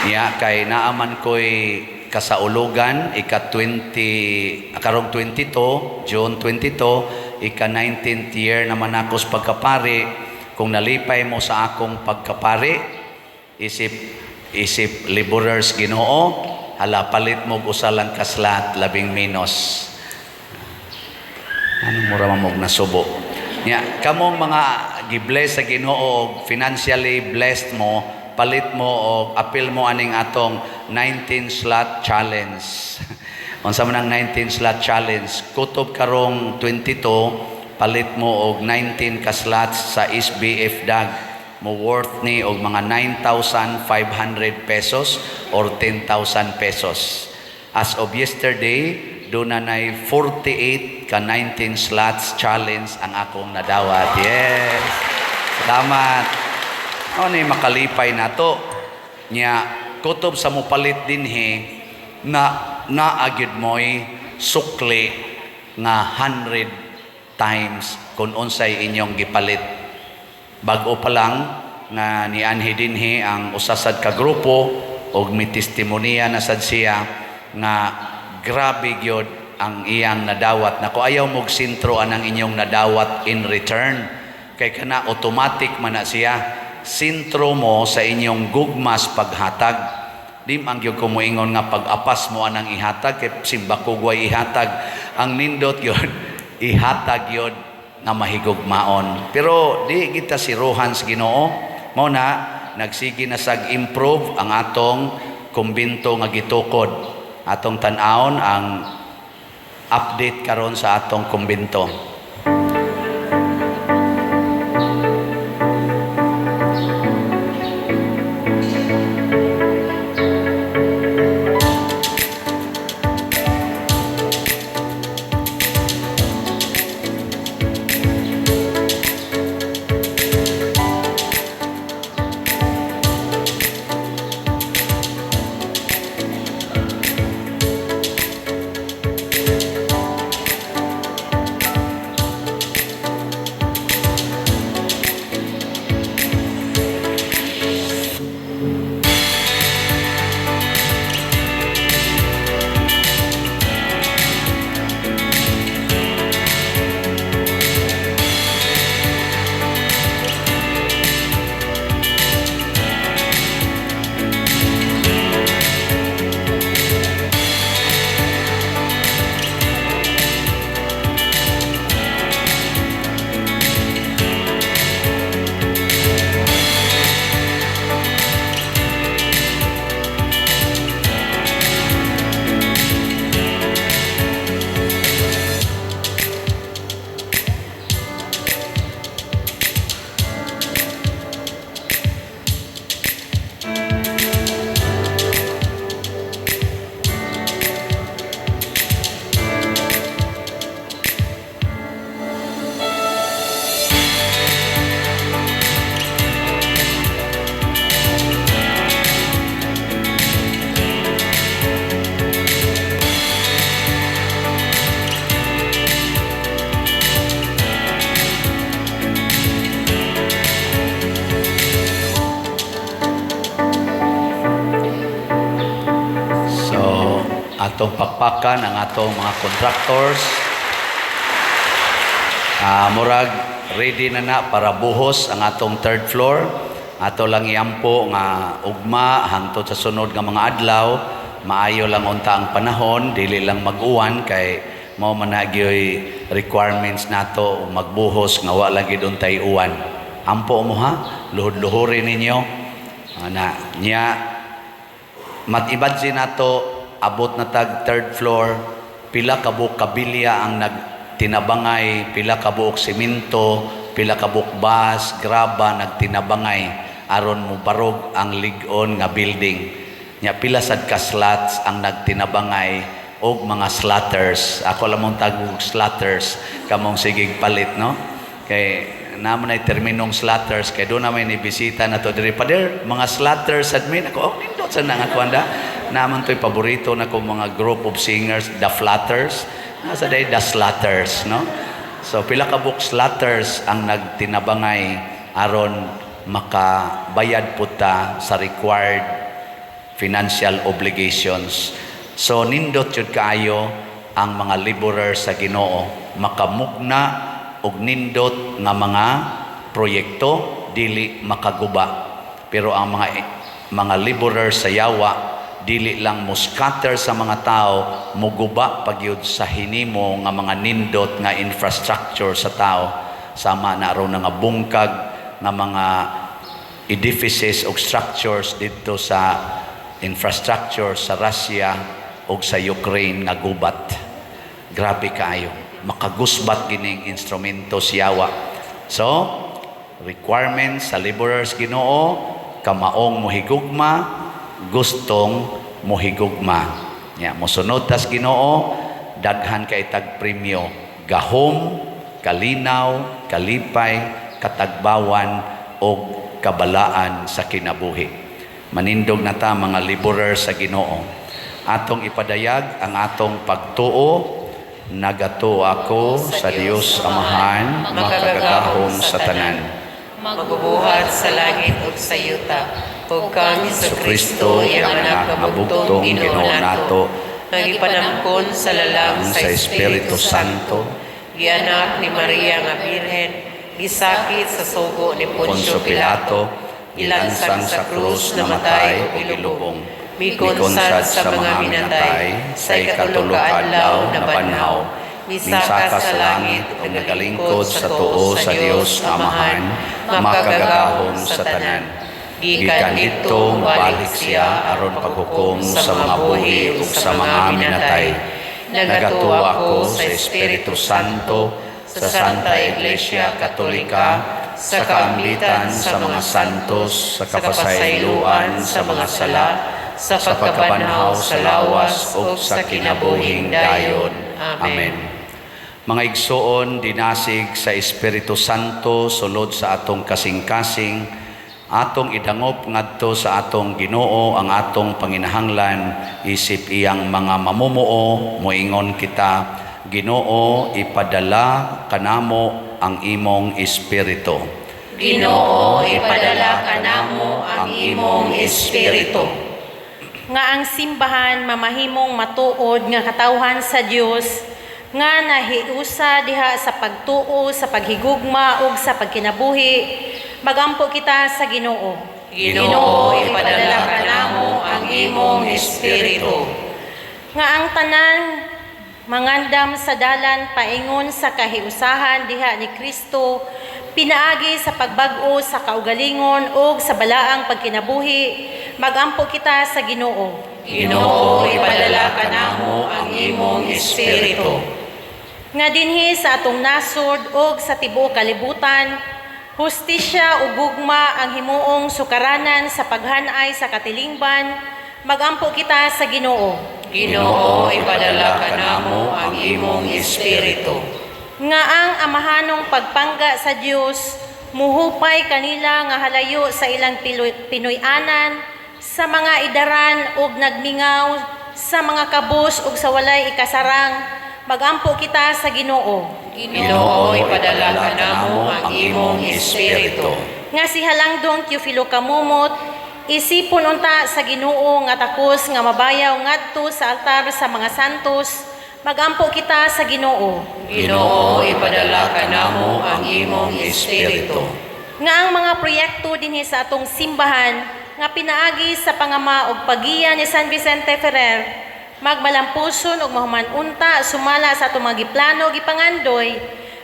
Niya kay naaman ko'y kasaulugan ika 20 karong 22 June 22, ika 19th year naman ako sa pagkapari. Kung nalipay mo sa akong pagkapari isip isip laborers Ginoo, hala, palit mo og usa lang ka slot, labing menos ano, mura man mog nasubo nya. Kamong mga gibless sa Ginoo og financially blessed mo, palit mo og apil mo aning atong 19 slot challenge. Unsa man ang 19 slot challenge? Kutob karong 22, palit mo og 19 ka slots sa SBF DAG. Mo worth ni og mga 9,500 pesos or 10,000 pesos. As of yesterday, doon na nay 48 ka 19 slots challenge ang akong nadawat. Yes. Salamat. Ano ni makalipay na to. Nya, kutob sa mupalit dinhi na naagid mo'y sukli nga 100 times kung unsay inyong gipalit. Bag-o pa lang nga nianhi dinhi ang usasad ka grupo og mi testimonya na sad siya nga grabe gyud ang iyang nadawat. Nako, ayaw mog sintro anang inyong nadawat in return kay kana automatic man na siya. Sintro mo sa inyong gugmas paghatag. Di man gyud ko moingon nga pag-apas mo anang ihatag kay simbako way ihatag. Ang nindot gyud, ihatag gyud nga mahigugmaon. Pero di kita siruhan sa Ginoo. Mao na nagsige na sag improve ang atong kumbinto nga gitukod. Atong tan-awon ang update karon sa atong kumbinto. Atong pakpakan ang atong mga contractors. Murag ready na na para buhos ang atong third floor. Ato lang iampo nga ugma hangtod sa sunod nga mga adlaw, maayo lang unta ang panahon, dili lang mag-uwan kay mao man na gyoy requirements nato magbuhos nga wa lang gid untay uwan. Ampo mo ha, luhod-luhuri ninyo. Ana nya mat-imagine nato abot na tag third floor, pila ka buok kabilya ang nagtinabangay, pila ka buok simento, pila ka buok bus, graba nagtinabangay aron mo barog ang lig-on nga building. Nya pila sad ka slats ang nagtinabangay og mga slatters. Ako lang mong tagog slatters kamong sigig palit, no? Kay namo na terminong slatters kay doon naman ni bisita na to diri, "Pader, mga slatters admin." Ako, "Oh, nindot sa nang ako anda." Naman to'y paborito na kong mga group of singers, The Flatters. Nasa day The Slatters, no? So pila ka buok slatters ang nagtinabangay aron makabayad pud ta sa required financial obligations. So nindot jud kaayo ang mga laborer sa Ginoo, makamugna og nindot nga mga proyekto, dili makaguba. Pero ang mga laborer sa yawa, dili lang mo scatter sa mga tao, muguba pagyud sa hinimo nga mga nindot nga infrastructure sa tao, sama na aron nga bungkag nga mga edifices o structures dito sa infrastructure sa Russia o sa Ukraine nga gubat. Grabe kaayo. Makagusbat gining instrumento siyawa. So, requirements sa laborers Ginoo, kamaong mohigugma, gustong mohigugma. Ya, mosunod tas Ginoo, daghan kay tag premyo, gahom, kalinaw, kalipay, katagbawan og kabalaan sa kinabuhi. Manindog na ta, mga laborer sa Ginoo. Atong ipadayag ang atong pagtuo. Nagatuo ako sa Dios Amahan, makagagahom sa tanan. Magbubuhat sa langit ug sa yuta, ug kang Kristo, iyang anak nga bugtong Ginoo nato, nga gipanangkon sa lalang sa Espiritu Santo, gianak ni Maria nga Birhen, gisakit sa sugo ni Poncio Poncio Pilato, Pilato, gilansang sa krus, namatay ug gilubong, mikonsad sa mga minatay, sa ikatulo ka adlaw nabanhaw, misaka sa langit ug nagalingkod sa tuo sa Dios Amahan, makagagahom sa tanan. Gikan didto mobalik siya aron paghukom sa mga buhi ug sa mga minatay. Nagatuo ako sa Espiritu Santo, sa Santa Iglesia Katolika, sa kaambitan sa mga santos, sa kapasayloan sa mga sala, sa pagkabanhaw sa lawas ug sa kinabuhing dayon. Amen. Mga igsoon, dinasig sa Espiritu Santo sulod sa atong kasing-kasing, atong idangop ngadto sa atong Ginoo ang atong panginahanglan isip iyang mga mamumuo. Moingon kita, Ginoo, ipadala kanamo ang imong espiritu. Ginoo, ipadala kanamo ang imong espiritu. Nga ang simbahan mamahimong matuod nga katawhan sa Dios nga nahiusa diha sa pagtuo, sa paghigugma ug sa pagkinabuhi, magampo kita sa Ginoo. Ginoo, ipadala kanamo ang imong espiritu. Nga ang tanan mangandam sa dalan paingon sa kahiusahan diha ni Kristo pinaagi sa pagbag-o sa kaugalingon ug sa balaang pagkinabuhi, magampo kita sa Ginoo. Ginoo, ipadala kanamo ang imong espiritu. Nga dinhi sa atong nasod ug sa tibuok kalibutan, hustisya ug gugma ang himuong sukaranan sa paghanay sa katilingban, magampo kita sa Ginoo. Ginoo, ipadala kanamo ang imong espiritu. Nga ang amahanong pagpangga sa Dios muhupay kanila nga halayo sa ilang Pinoy-anan, sa mga idaran ug nagmingaw sa mga kabus ug sa walay ikasarang, magampo kita sa Ginoo. Ginoo, ipadala kanamo ang imong espiritu. Nga si Halangdong Teofilo Camomot Isipon unta sa Ginoo nga takos nga mabayaw ngadto sa altar sa mga santos, magampo kita sa Ginoo. Ginoo, ipadala kanamo ang imong espiritu. Nga ang mga proyekto dinhi sa atong simbahan nga pinaagi sa pangama og pagiya ni San Vicente Ferrer magmalampuson ug mahuman unta sumala sa atong mga giplano ug gipangandoy,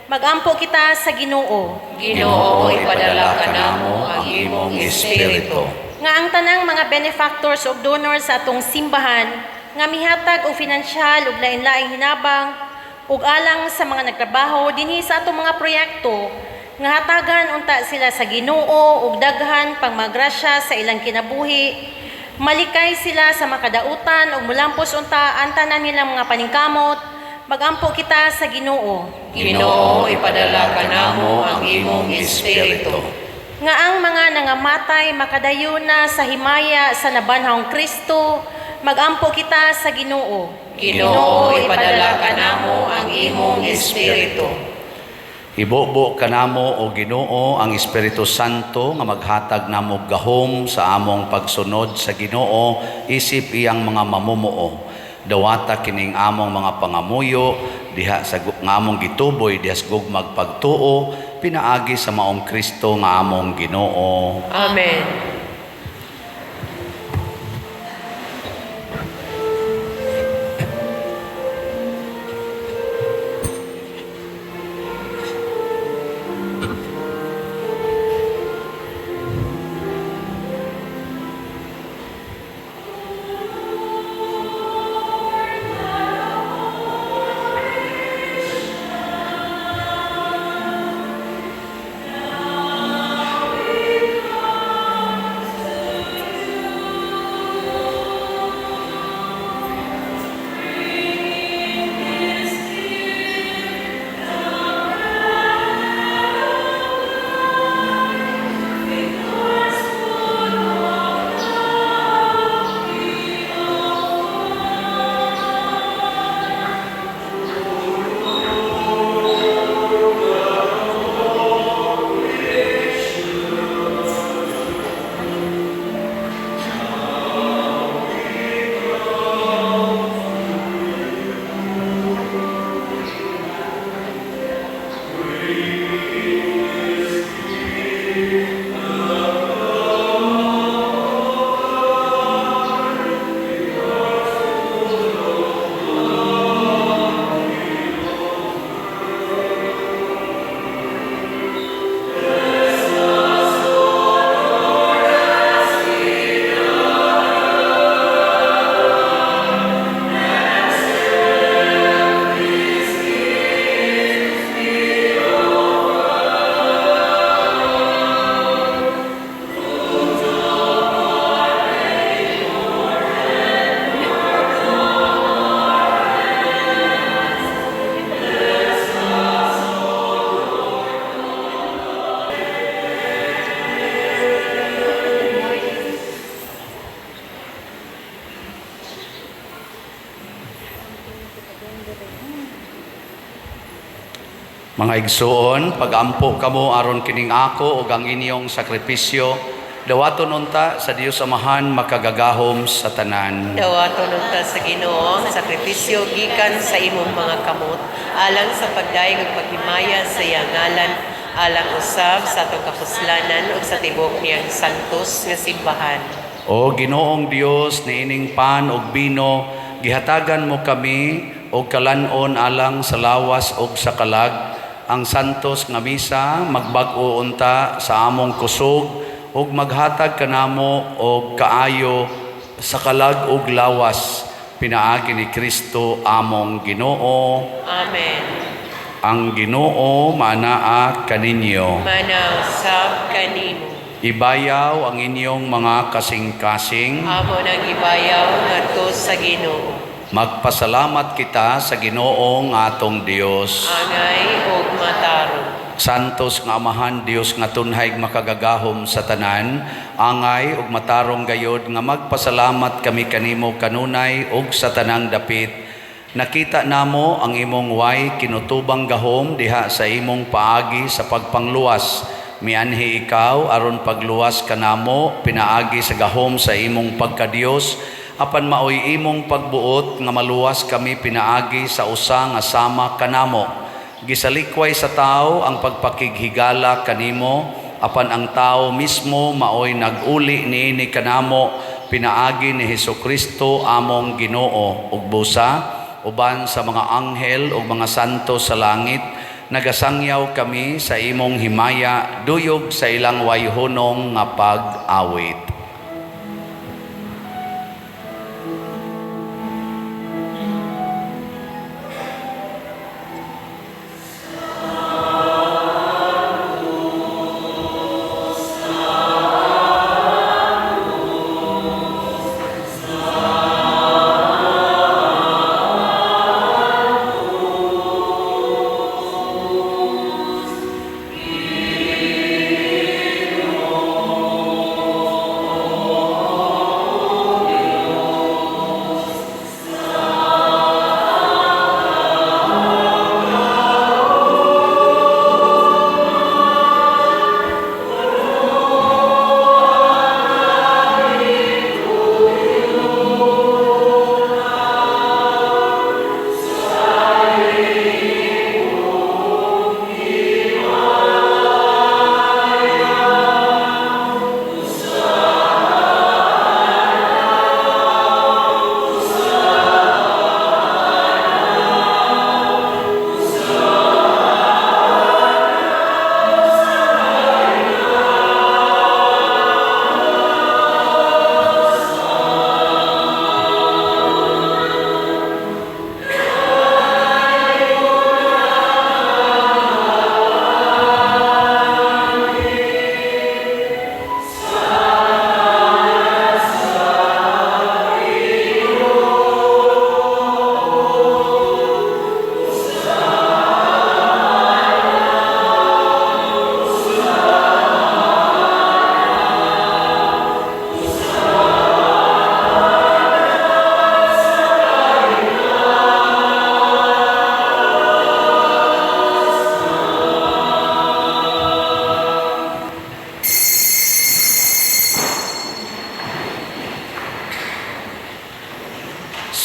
magampo kita sa Ginoo. Ginoo, ipadala kanamo ang imong espiritu. Nga ang tanang mga benefactors ug donors sa atong simbahan nga mihatag og finansyal ug lain-laing hinabang ug alang sa mga nagtrabaho dinhi sa atong mga proyekto nga hatagan unta sila sa Ginoo ug daghan pangmagrasya sa ilang kinabuhi, malikay sila sa makadautan ug mulampos unta ang tanan nilang mga paningkamot, magampo kita sa Ginoo. Ginoo, ipadala kanamo ang imong espiritu. Nga ang mga nangamatay makadayon na sa himaya sa nabanhawng Kristo, magampo kita sa Ginoo. Ginoo, ipadala kanamo ang imong espiritu. Ibubo kanamo o Ginoo ang Espiritu Santo nga maghatag namo gahom sa among pagsunod sa Ginoo isip iyang mga mamumuo. Dawata kining among mga pangamuyo diha sa nga among gituboy diha sa gugmag pagtuo pinaagi sa maong Kristo nga among Ginoo. Amen. Mga igsuon, pagampo kamo aron kining ako ug ang inyong sakripisyo, dawaton unta sa Dios Amahan makagagahom sa tanan. Dawaton unta sa Ginoo ang sakripisyo gikan sa imong mga kamot alang sa pagdayeg ug paghimaya sa iyang ngalan, alang usab sa atong kapuslanan ug sa tibuok niyang santos nga simbahan. O Ginoong Dios, niining pan ug bino, gihatagan mo kami og kalan-on alang sa lawas ug sa kalag. Ang santos nga misa magbag-o unta sa among kusog ug maghatag kanamo og kaayo sa kalag ug lawas pinaagi ni Kristo among Ginoo. Amen. Ang Ginoo manaa kaninyo. Manausab kanimo. Ibayaw ang inyong mga kasing-kasing. Amo nang ibayaw ngadto sa Ginoo. Magpasalamat kita sa Ginoong atong Dios. Angay ug matarong. Santos nga Amahan Dios nga tunhay makagagahom sa tanan, angay ug matarong gayod nga magpasalamat kami kanimo kanunay ug sa tanang dapit. Nakita namo ang imong way kinutubang gahom diha sa imong paagi sa pagpangluwas. Mianhi ikaw aron pagluwas kanamo pinaagi sa gahom sa imong pagkadiyos, apan maoy imong pagbuot nga maluwas kami pinaagi sa usa nga sama kanamo. Gisalikway sa tao ang pagpakighigala kanimo, apan ang tao mismo maoy nag-uli niini kanamo pinaagi ni Hesukristo among Ginoo. Ug busa uban sa mga anghel ug mga santo sa langit, nagasangyaw kami sa imong himaya duyog sa ilang wayhunong nga pag-awit.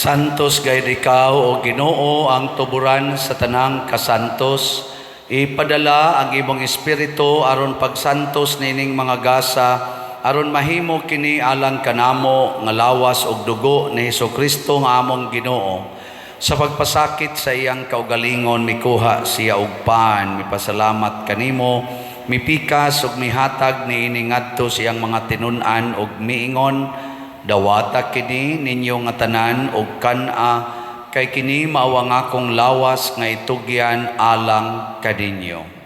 Santos gayud ikaw, o Ginoo, ang tuburan sa tanang kasantos. Ipadala ang imong espiritu aron pagsantos nining mga gasa, aron mahimo kini alang kanamo nga lawas ug dugo ni Hesukristo nga among Ginoo. Sa pagpasakit sa iyang kaugalingon, mikuha siya og pan, mipasalamat kanimo, mipikas ug mihatag niini ngadto sa iyang mga tinun-an ug miingon, dawata kini ninyo nga tanan og kan-a, kay kini mao ang akong lawas nga itugyan alang kaninyo.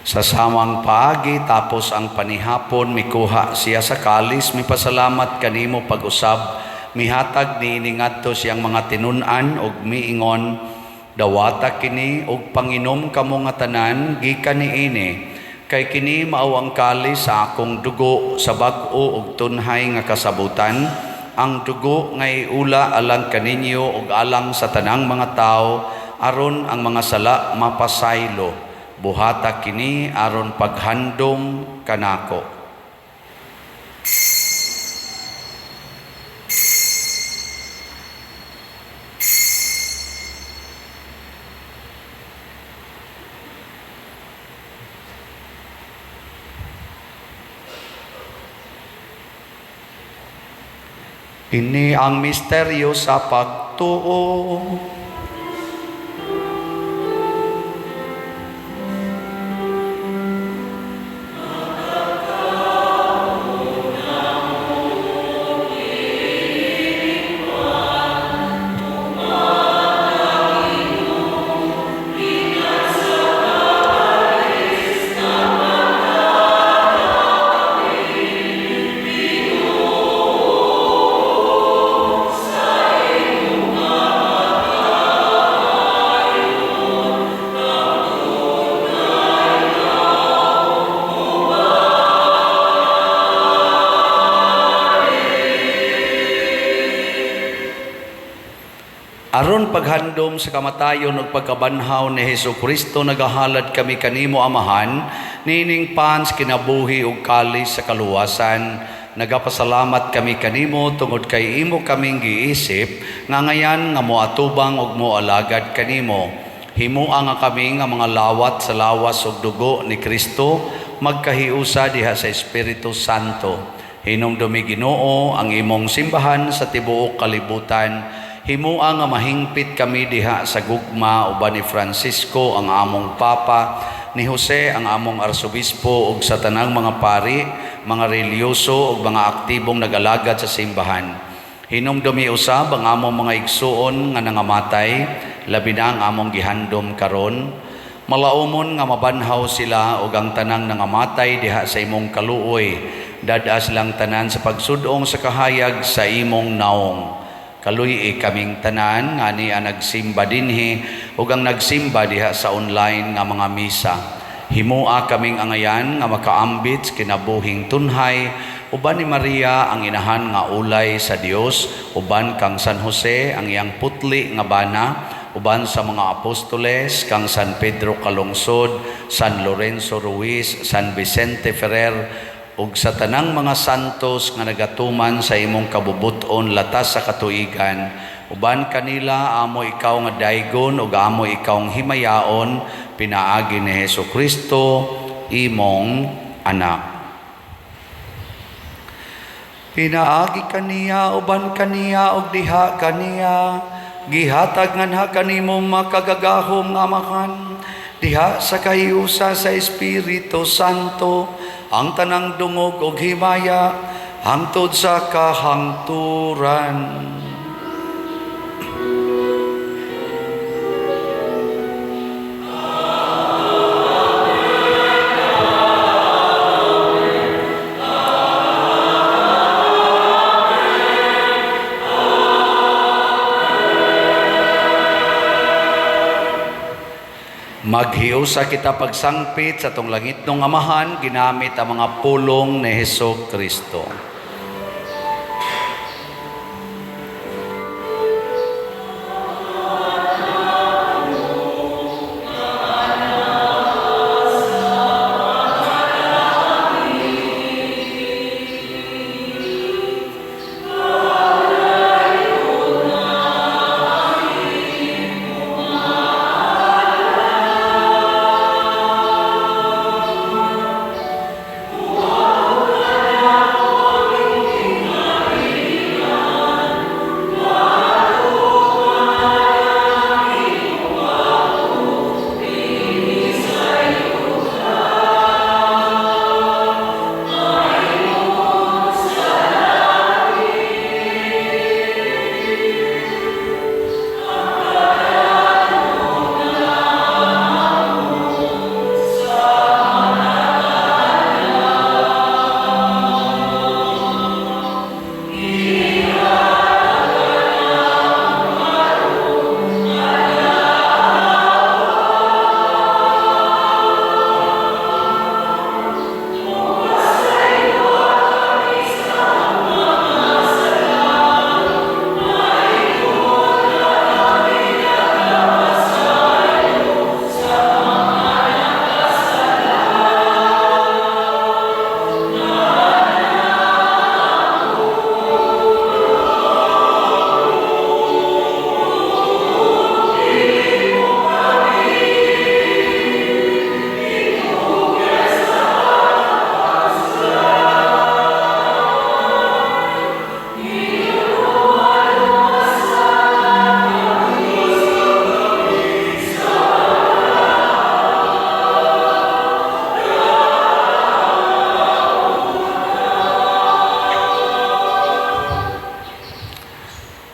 Sa samang paagi, tapos ang panihapon, mikuha siya sa kalis, mipasalamat kanimo pag-usab, mihatag niini ngadto siyang mga tinun-an ug miingon, dawata kini ug panginom kamo nga tanan gikan niini, kay kini mao ang kalis sa akong dugo sa bag-o ug tunhay nga kasabutan, ang dugo nga iula alang kaninyo ug alang sa tanang mga tawo, aron ang mga sala mapasaylo. Buhata kini aron paghandom kanako. Kini ang misteryo sa pagtuo. Aron paghandom sa kamatayon ug pagkabanhaw ni Hesus Kristo, nagahalad kami kanimo, Amahan, niining pan sa kinabuhi ug kalis sa kaluwasan. Nagapasalamat kami kanimo tungod kay imo kaming giisip nga ngayan nga moatubang ug moalagad kanimo. Himua nga kami nga mga lawat sa lawas ug dugo ni Kristo magkahiusa diha sa Espiritu Santo. Hinumdumi, Ginoo, ang imong simbahan sa tibuok kalibutan. Himua nga mahingpit kami diha sa gugma uban ni Francisco ang among Papa, ni Jose ang among Arsobispo ug sa tanang mga pari, mga relihiyoso ug mga aktibong nagalagad sa simbahan. Hinumdumi usab ang among mga igsuon nga nangamatay, labi na ang among gihandom karon. Malaumon nga mabanhaw sila ug ang tanang nangamatay diha sa imong kaluoy. Dad-a silang tanan sa pagsudong sa kahayag sa imong naong. Kaluy-i kaming tanan nga ni ang nagsimba dinhi ug ang nagsimba diha sa online nga mga misa. Himua kaming angayan nga makaambit sa kinabuhing tunhay uban ni Maria ang inahan nga ulay sa Dios, uban kang San Jose ang iyang putli nga bana, uban sa mga apostoles, kang San Pedro Calungsod, San Lorenzo Ruiz, San Vicente Ferrer ug sa tanang mga santos nga nagatuman sa imong kabubut-on latas sa katuigan. Uban kanila amo ikaw nga daygon ug amo ikaw himayaon pinaagi ni Hesus Kristo, imong anak. Pinaagi kaniya, uban kaniya ug diha kaniya, gihatag nganha kanimo makagagahom nga Amahan diha sa kahiusa sa Espiritu Santo ang tanang dungog ug himaya hangtod sa kahangturan. Maghiusa kita pagsangpit sa atong langitnong Amahan ginamit ang mga pulong ni Hesus Kristo.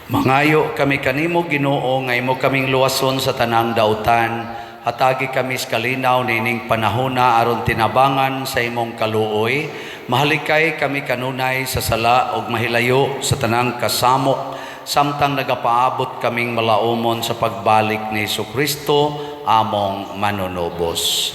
Mangayo kami kanimo, Ginoo, nga imo kaming luwason sa tanang dautan. Hatagi kami sa kalinaw niining panahona aron tinabangan sa imong kaluoy. Mahalikay kami kanunay sa sala ug mahilayo sa tanang kasamok samtang nagapaabot kaming malaumon sa pagbalik ni Kristo among manunubos.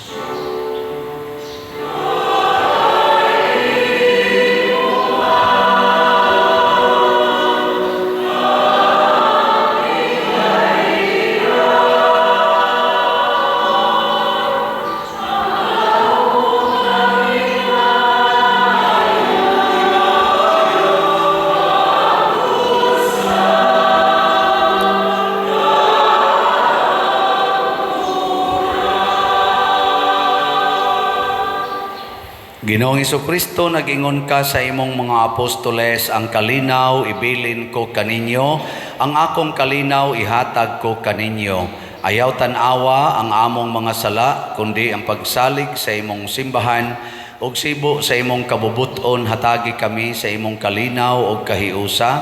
Ginoong Kristo, nag-ingon ka sa imong mga apostoles, "Ang kalinaw ibilin ko kaninyo, ang akong kalinaw ihatag ko kaninyo. Ayaw tan-awa ang among mga sala, kundi ang pagsalig sa imong simbahan, ug sibo sa imong kabubuton hatagi kami sa imong kalinaw ug kahiusa,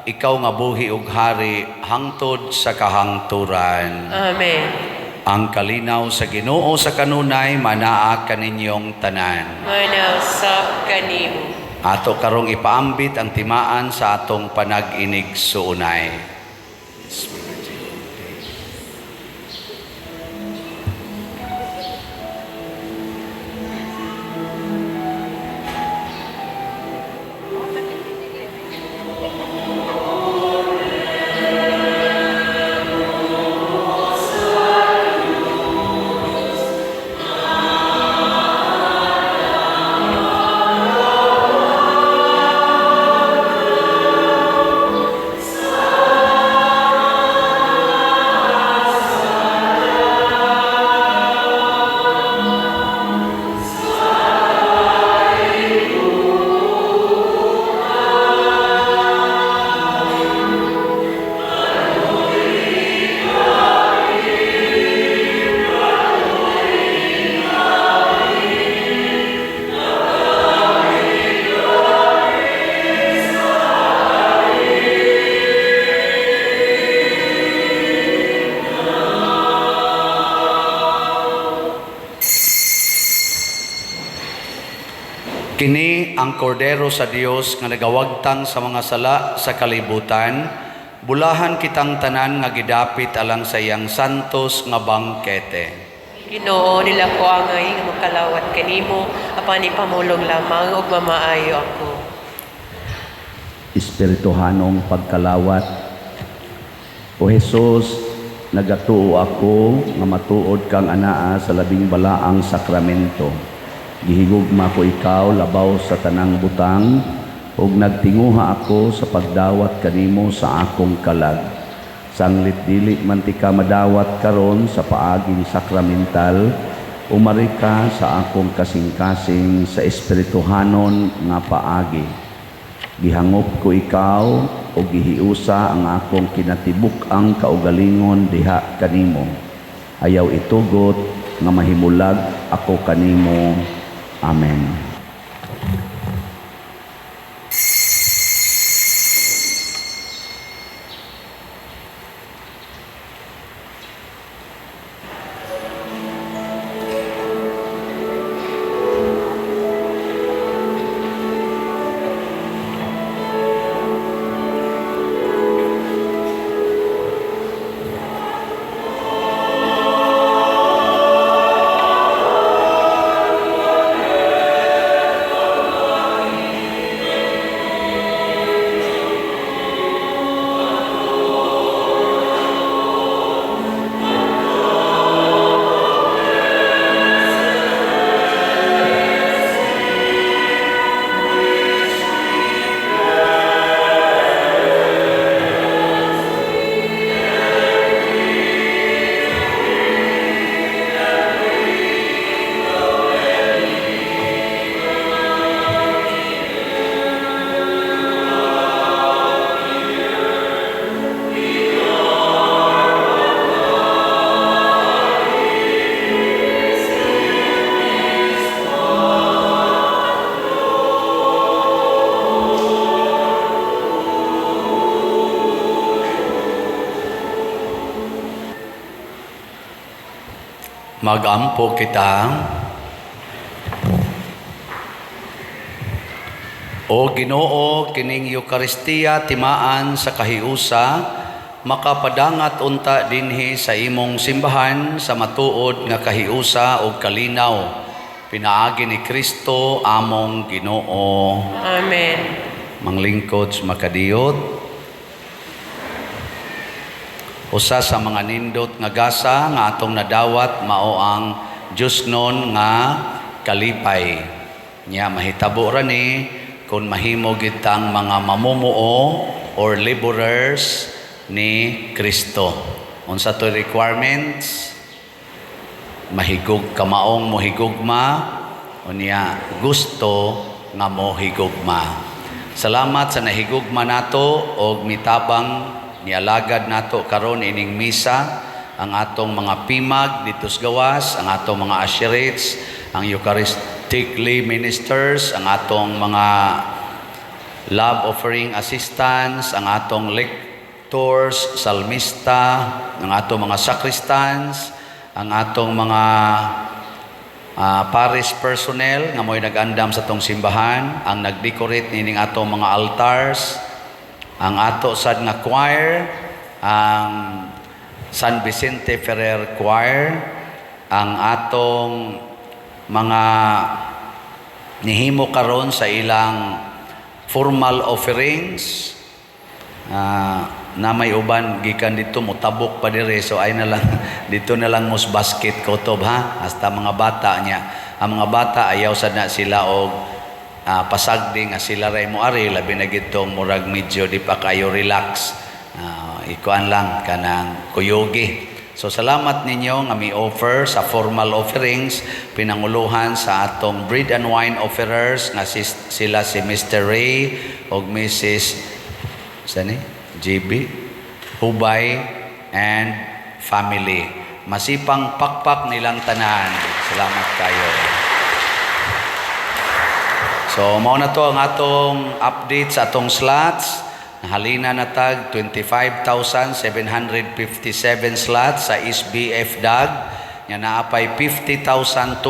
ikaw nga buhi ug hari hangtod sa kahangturan." Amen. Ang kalinaw sa Ginoo sa kanunay manaa kaninyong tanan. Manausab kanimo. Ato karong ipaambit ang timaan sa atong panag-inigsuonay. Kini ang kordero sa Dios nga nagawagtang sa mga sala sa kalibutan. Bulahan kitang tanan nga gidapit alang sa iyang santos nga bangkete. Ginoo, dili ako angay nga makalawat kanimo, apan ipamulong lamang ug mamaayo ako. Espirituhanong pagkalawat. O Jesus, nagatuo ako nga matuod kang anaa sa labing balaang sakramento. Gihigugma ko ikaw labaw sa tanang butang ug nagtinguha ako sa pagdawat kanimo sa akong kalag. Sanglit dili man tika madawat karon sa paaging sakramental, umari ka sa akong kasing-kasing sa espirituhanon nga paagi. Gihangop ko ikaw o gihiusa ang akong kinatibuk-ang kaugalingon diha kanimo. Ayaw itugot nga mahimulag ako kanimo. Amen. Magampo kita. O Ginoo, kining Eukaristiya timaan sa kahiusa, makapadangat unta dinhi sa imong simbahan sa matuod nga kahiusa ug kalinaw. Pinaagi ni Kristo among Ginoo. Amen. Manglingkod sa makadiyot. Usa sa mga nindot nga gasa nga atong nadawat mao ang Diyosnon nga kalipay. Nya mahitabo ra ni kung mahimo gitang mga mamumuo or laborers ni Kristo. Unsa to requirements? Mahigug kamaong mohigugma, Unya gusto nga mo higugma. Salamat sa nahigugma nato og mitabang nialagad nato karon ining misa, ang atong mga pimag dito sa gawas, ang atong mga usherates, ang Eucharistic lay ministers, ang atong mga love offering assistants, ang atong lectors, salmista, ang atong mga sacristans, ang atong mga parish personnel nga mo'y nag-andam sa atong simbahan, ang nag-decorate nining atong mga altars, ang ato sad nga choir, ang San Vicente Ferrer Choir, ang atong mga nihimo karon sa ilang formal offerings, na may uban gikan dito motabok pa dire, so ay na lang dito na lang mos basket kutob ha, hasta mga bata niya. Ang mga bata, ayaw sad na sila og pasagdi nga sila ray mo ari, labi na gitong murag medyo di pa kayo relax. Ikuan lang kanang kuyugi. So salamat ninyo nga mi offer sa formal offerings, pinanguluhan sa atong bread and wine offerers nga sila si Mr. Ray ug Mrs. Sani GB Hubay and family. Masipang pakpak nilang tanan. Salamat kayo. So mao na to ang atong update sa atong slots. Nahalina na tag 25,757 slots sa SBF DAG. Nya naa pay 50,243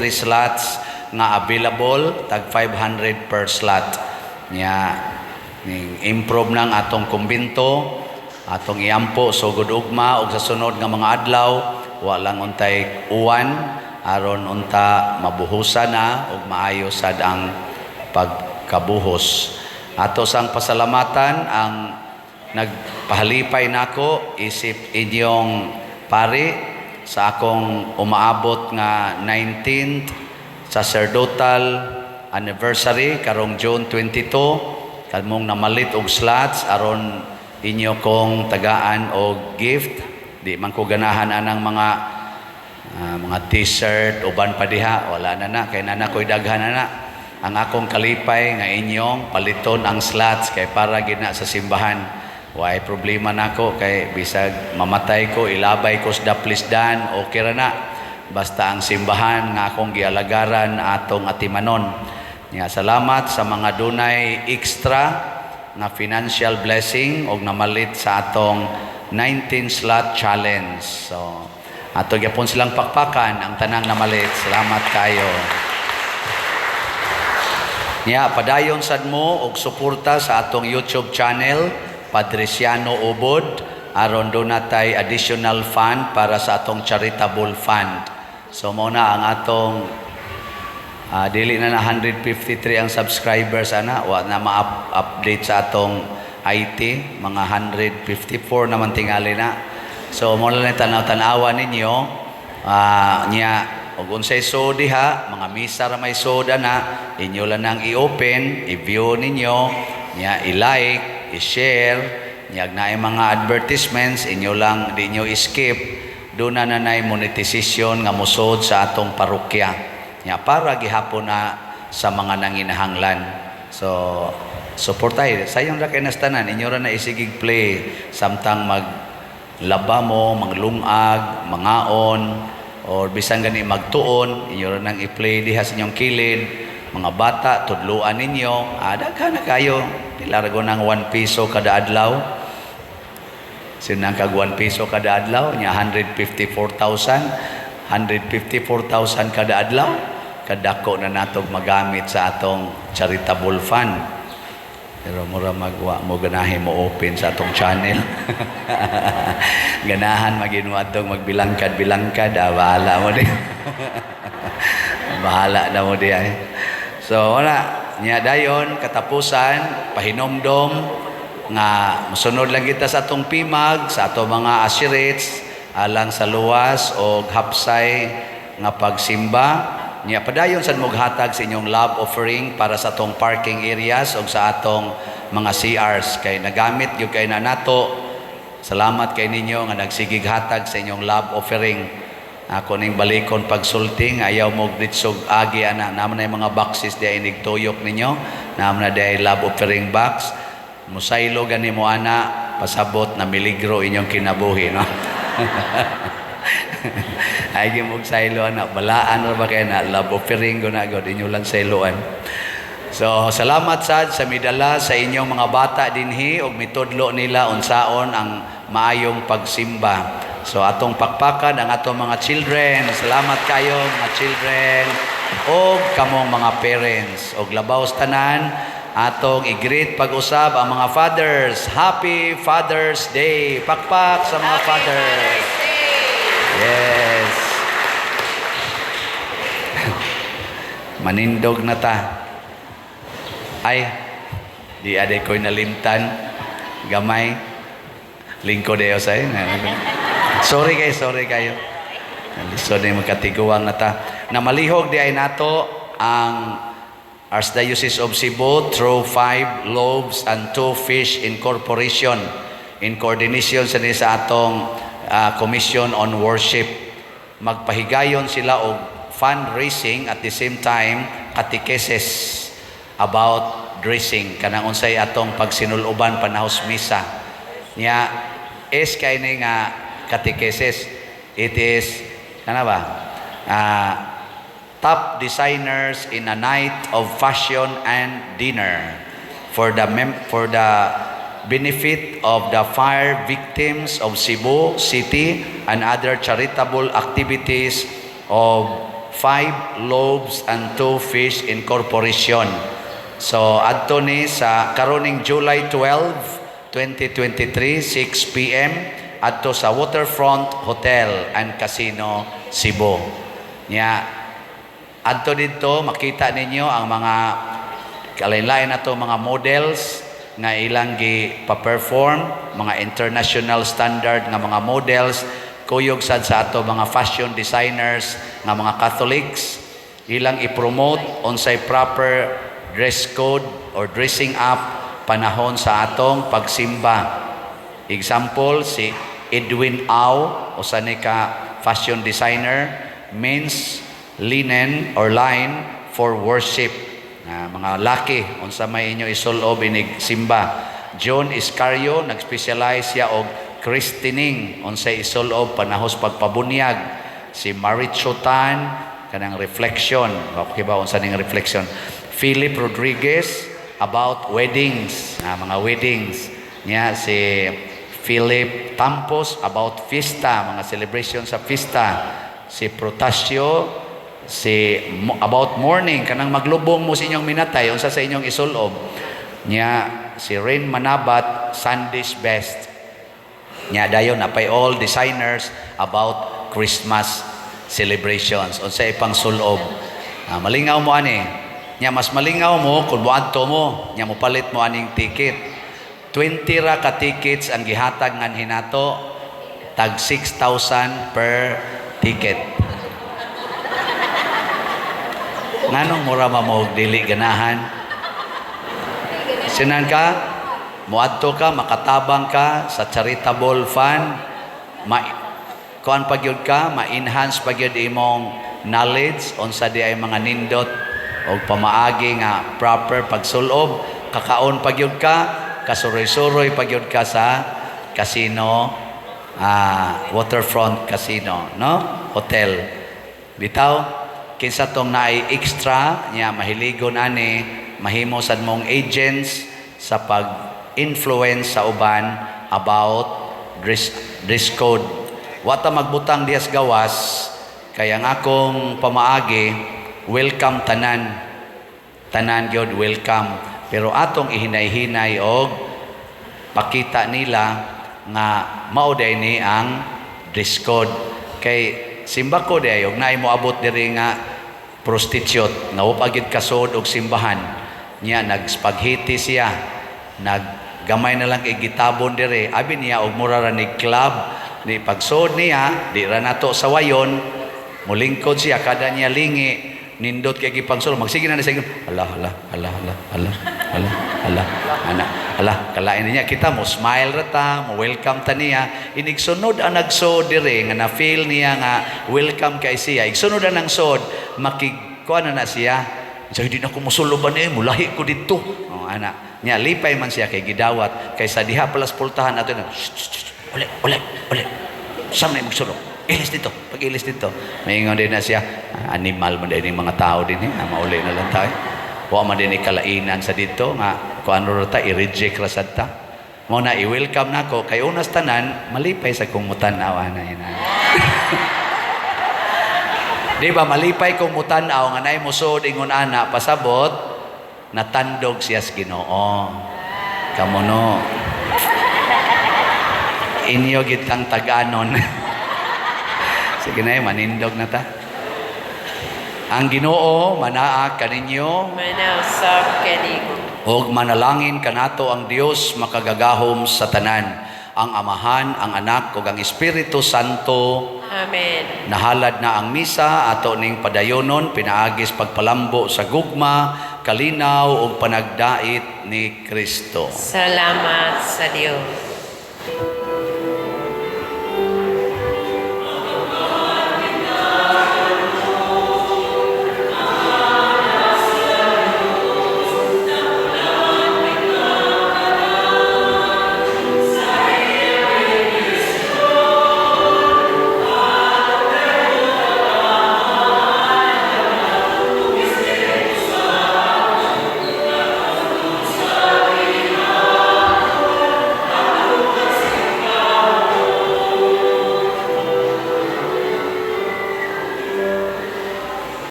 slots nga available, tag 500 per slot. Nya ning improve nang atong kumbinto, atong iampo sugod ugma ug sa sunod nga mga adlaw, wa lang untay uwan, aron unta mabuhusan na ug maayo sad ang pagkabuhos. Ato sang pasalamatan ang nagpahalipay nako isip inyong pari sa akong umaabot nga 19th sacerdotal anniversary karong June 22, kamong namalit og slots aron inyo kong tagaan og gift. Di man ko ganahan anang mga t-shirt, uban pa diha, wala na na kay nana ko'y daghan na na. Ang akong kalipay nga inyong paliton ang slots kay para gina sa simbahan. Way problema nako kay bisag mamatay ko, ilabay ko sa daplisdan, okay ra na, basta ang simbahan nga akong gialagaran atong atimanon. Nga salamat sa mga dunay extra nga financial blessing og namalit sa atong 19 slot challenge. So ato gyapon silang pakpakan ang tanang namalit. Salamat kayo. Nya padayon sad mo og suporta sa atong YouTube channel, Padriciano Ubod, aron do natay additional fund para sa atong charitable fund. So mo na ang atong dili na na 153 ang subscribers ana, wa na ma-update sa atong IT, mga 154 naman tingali na. So mo lang tanaw-tanawa ninyo nya og unsay so diha, mga misa ra may soda na, inyo lang nang i-open, i-view ninyo, nya i-like, i-share, nya naay mga advertisements, inyo lang di inyo i-skip, doon na nanay monetization nga musod sa atong parokya. Nya para gihapon na sa mga nanginahanglan. So suportahe sayon ra kay nastanan, inyo ra na isigig play samtang mag laba mo, manglungag, mangaon, or bisan gani magtuon, inyo ra nang i-play diha sa inyong kilid. Mga bata, tudluan ninyo. Daghan na kayo. Pila ra nang 1 piso kada adlaw. Sinang kag 1 piso kada adlaw, nya 154,000, 154,000 kada adlaw, kadako na natog magamit sa atong charitable fund. Pero mura magwa mo ganahi mo open sa atong channel. Ganahan maginuadtong magbilangkad-bilangkad, bahala mo di. Bahala na mo di ay. So wala nya dayon katapusan, pahinomdom nga mosunod lang kita sa atong pimag, sa atong mga usherates, alang sa luwas o hapsay nga pagsimba. Nya padayon sad mo hatag sa inyong love offering para sa atong parking areas o sa atong mga CRs kay nagamit gyud kay na nato. Salamat kay ninyo nga nagsigig hatag sa inyong love offering. Ako ning balikon pagsulti nga ayaw mo ditsog agi ana. Naa man na mga boxes di inig tuyok ninyo. Naa man na di love offering box. Musaylo gani mo ana, pasabot na miligro inyong kinabuhi, no? Ay mo saylo ana, balaan ra ba kay na love offering ko na god inyo lang sayloan. So salamat sad sa midala sa inyong mga bata dinhi og mitudlo nila unsaon ang maayong pagsimba. So atong pakpakan ang atong mga children. Salamat kayo, mga children, og kamong mga parents. Og labaw sa tanan, atong i-greet pag-usab ang mga fathers. Happy Father's Day. Pakpak sa mga fathers. Yes. Manindog na ta. Ay, di aday ko'y nalimtan. Gamay. Lingkod ayo sa'yo. Sorry kayo, sorry kayo. Lisod na yung magkatiguang na ta. Na malihog di ay nato ang Archdiocese of Cebu through Five Loaves and Two Fish Incorporation in coordination sa ni sa atong Commission on Worship. Magpahigayon sila og fundraising, at the same time catechesis about dressing, kanang unsay atong pagsinuloban panahos misa niya is kay ni nga catechesis. It is kana ba top designers in a night of fashion and dinner for the benefit of the fire victims of Cebu City and other charitable activities of Five Loaves and Two Fish Incorporation. So adto ni sa karoning July 12, 2023, 6 p.m. adto sa Waterfront Hotel and Casino, Cebu. Nya adto didto makita ninyo ang mga kalain-lain nato mga models nga ilang gi pa-perform, mga international standard nga mga models, kuyog sad sa ato mga fashion designers nga mga Catholics, ilang i-promote unsay proper dress code or dressing up panahon sa atong pagsimba. Example, si Edwin Au, usa ni ka fashion designer, men's linen or line for worship. Mga laki, unsa may inyo isulob inig simba. John Iscario, nag-specialize siya og christening, unsay isulob panahos pagpabunyag. Si Maricho Tan, kanang reflection. Okay ba unsa ning reflection? Philip Rodriguez, about weddings, mga weddings. Niya si Philip Tampos, about fiesta, mga celebration sa fiesta. Si Protasio, si about mourning, kanang maglubong mo sa inyong minatay, unsa sa inyong isulob. Nya si Rain Manabat, Sunday's best. Nya dayon napay all designers about Christmas celebrations, unsa ipang sulob. Malingaw mo ani. Nya mas malingaw mo kung muadto mo, nya mopalit mo aning ticket. 20 ra ka tickets ang gihatag nganhi nato, tag 6,000 per ticket. Nganong mura ma mo dili ganahan? Sinan ka, muadto ka, makatabang ka sa charitable fund, ma kuan pa gyud ka, ma-enhance pa gyud imong knowledge unsa di ay mga nindot og pamaagi nga proper pagsulob, kakaon pa gyud ka, kasuroy-suroy pa gyud ka sa casino, Waterfront Casino, no? Hotel. Bitaw, kinsa tong naay extra niya mahiligon ani, mahimo sad mong agents sa pag-influence sa uban about dress code. Wa ta magbutang dihas gawas kay ang akong pamaagi, welcome tanan. Tanan gyud welcome. Pero atong ihinay-hinay og pakita nila nga mao day ni ang dress code. Kay simba ko day og naay moabot diri nga prostitute nga wa pa gyud kasod og simbahan niya, nagspaghetti siya, naggamay na lang kay gitabon diri, abi niya og mura ra ni club ni. Pagsod niya, di ra nato sawayon, mulingkod siya, kada niya lingi. Nindot kay gipangsulod, magsige na ni siya, "Hala, hala, hala, hala, hala, hala, hala, ana, hala, kalain niya." Kita mo smile ra ta, mo welcome ta niya. Inig sunod ang nagsod dire nga na feel niya nga welcome kay siya. Igsunod ang nagsod, makig kuan na na siya. So, "Hindi na ko musuloban eh, mulahi ko dito." Oh, ana. Nya, lipay man siya kay gidawat. Kay sa diha pala sa pultahan ato na, "Shh, shh, shh, uli, uli, uli. Saan na magsulok? Ilis dito." Pag ilis dito, maingon din na siya, "Ah, animal man din yung mga tao din eh. Ah, mauli na lang tayo. Wa man din kalainan sa dito, nga kung ano ra ta, i-reject ra sad ta." Mao na, i-welcome na ako, kay unas tanan, malipay sa kong mutanaw, ana, ina. Di ba, malipay kong mutanaw nga naay musod ingon ana, pasabot, natandog siya sa Ginoo. Kamo no. Inyo gitang taganon. Sige na, manindog na ta. Ang Ginoo manaa kaninyo. Manausab kanimo. Ug manalangin kanato ang Dios makagagahom sa tanan, ang Amahan, ang Anak ug ang Espiritu Santo. Amen. Nahalad na ang misa, ato ning padayonon pinaagis pagpalambo sa gugma, kalinaw ug panagdait ni Kristo. Salamat sa Dios.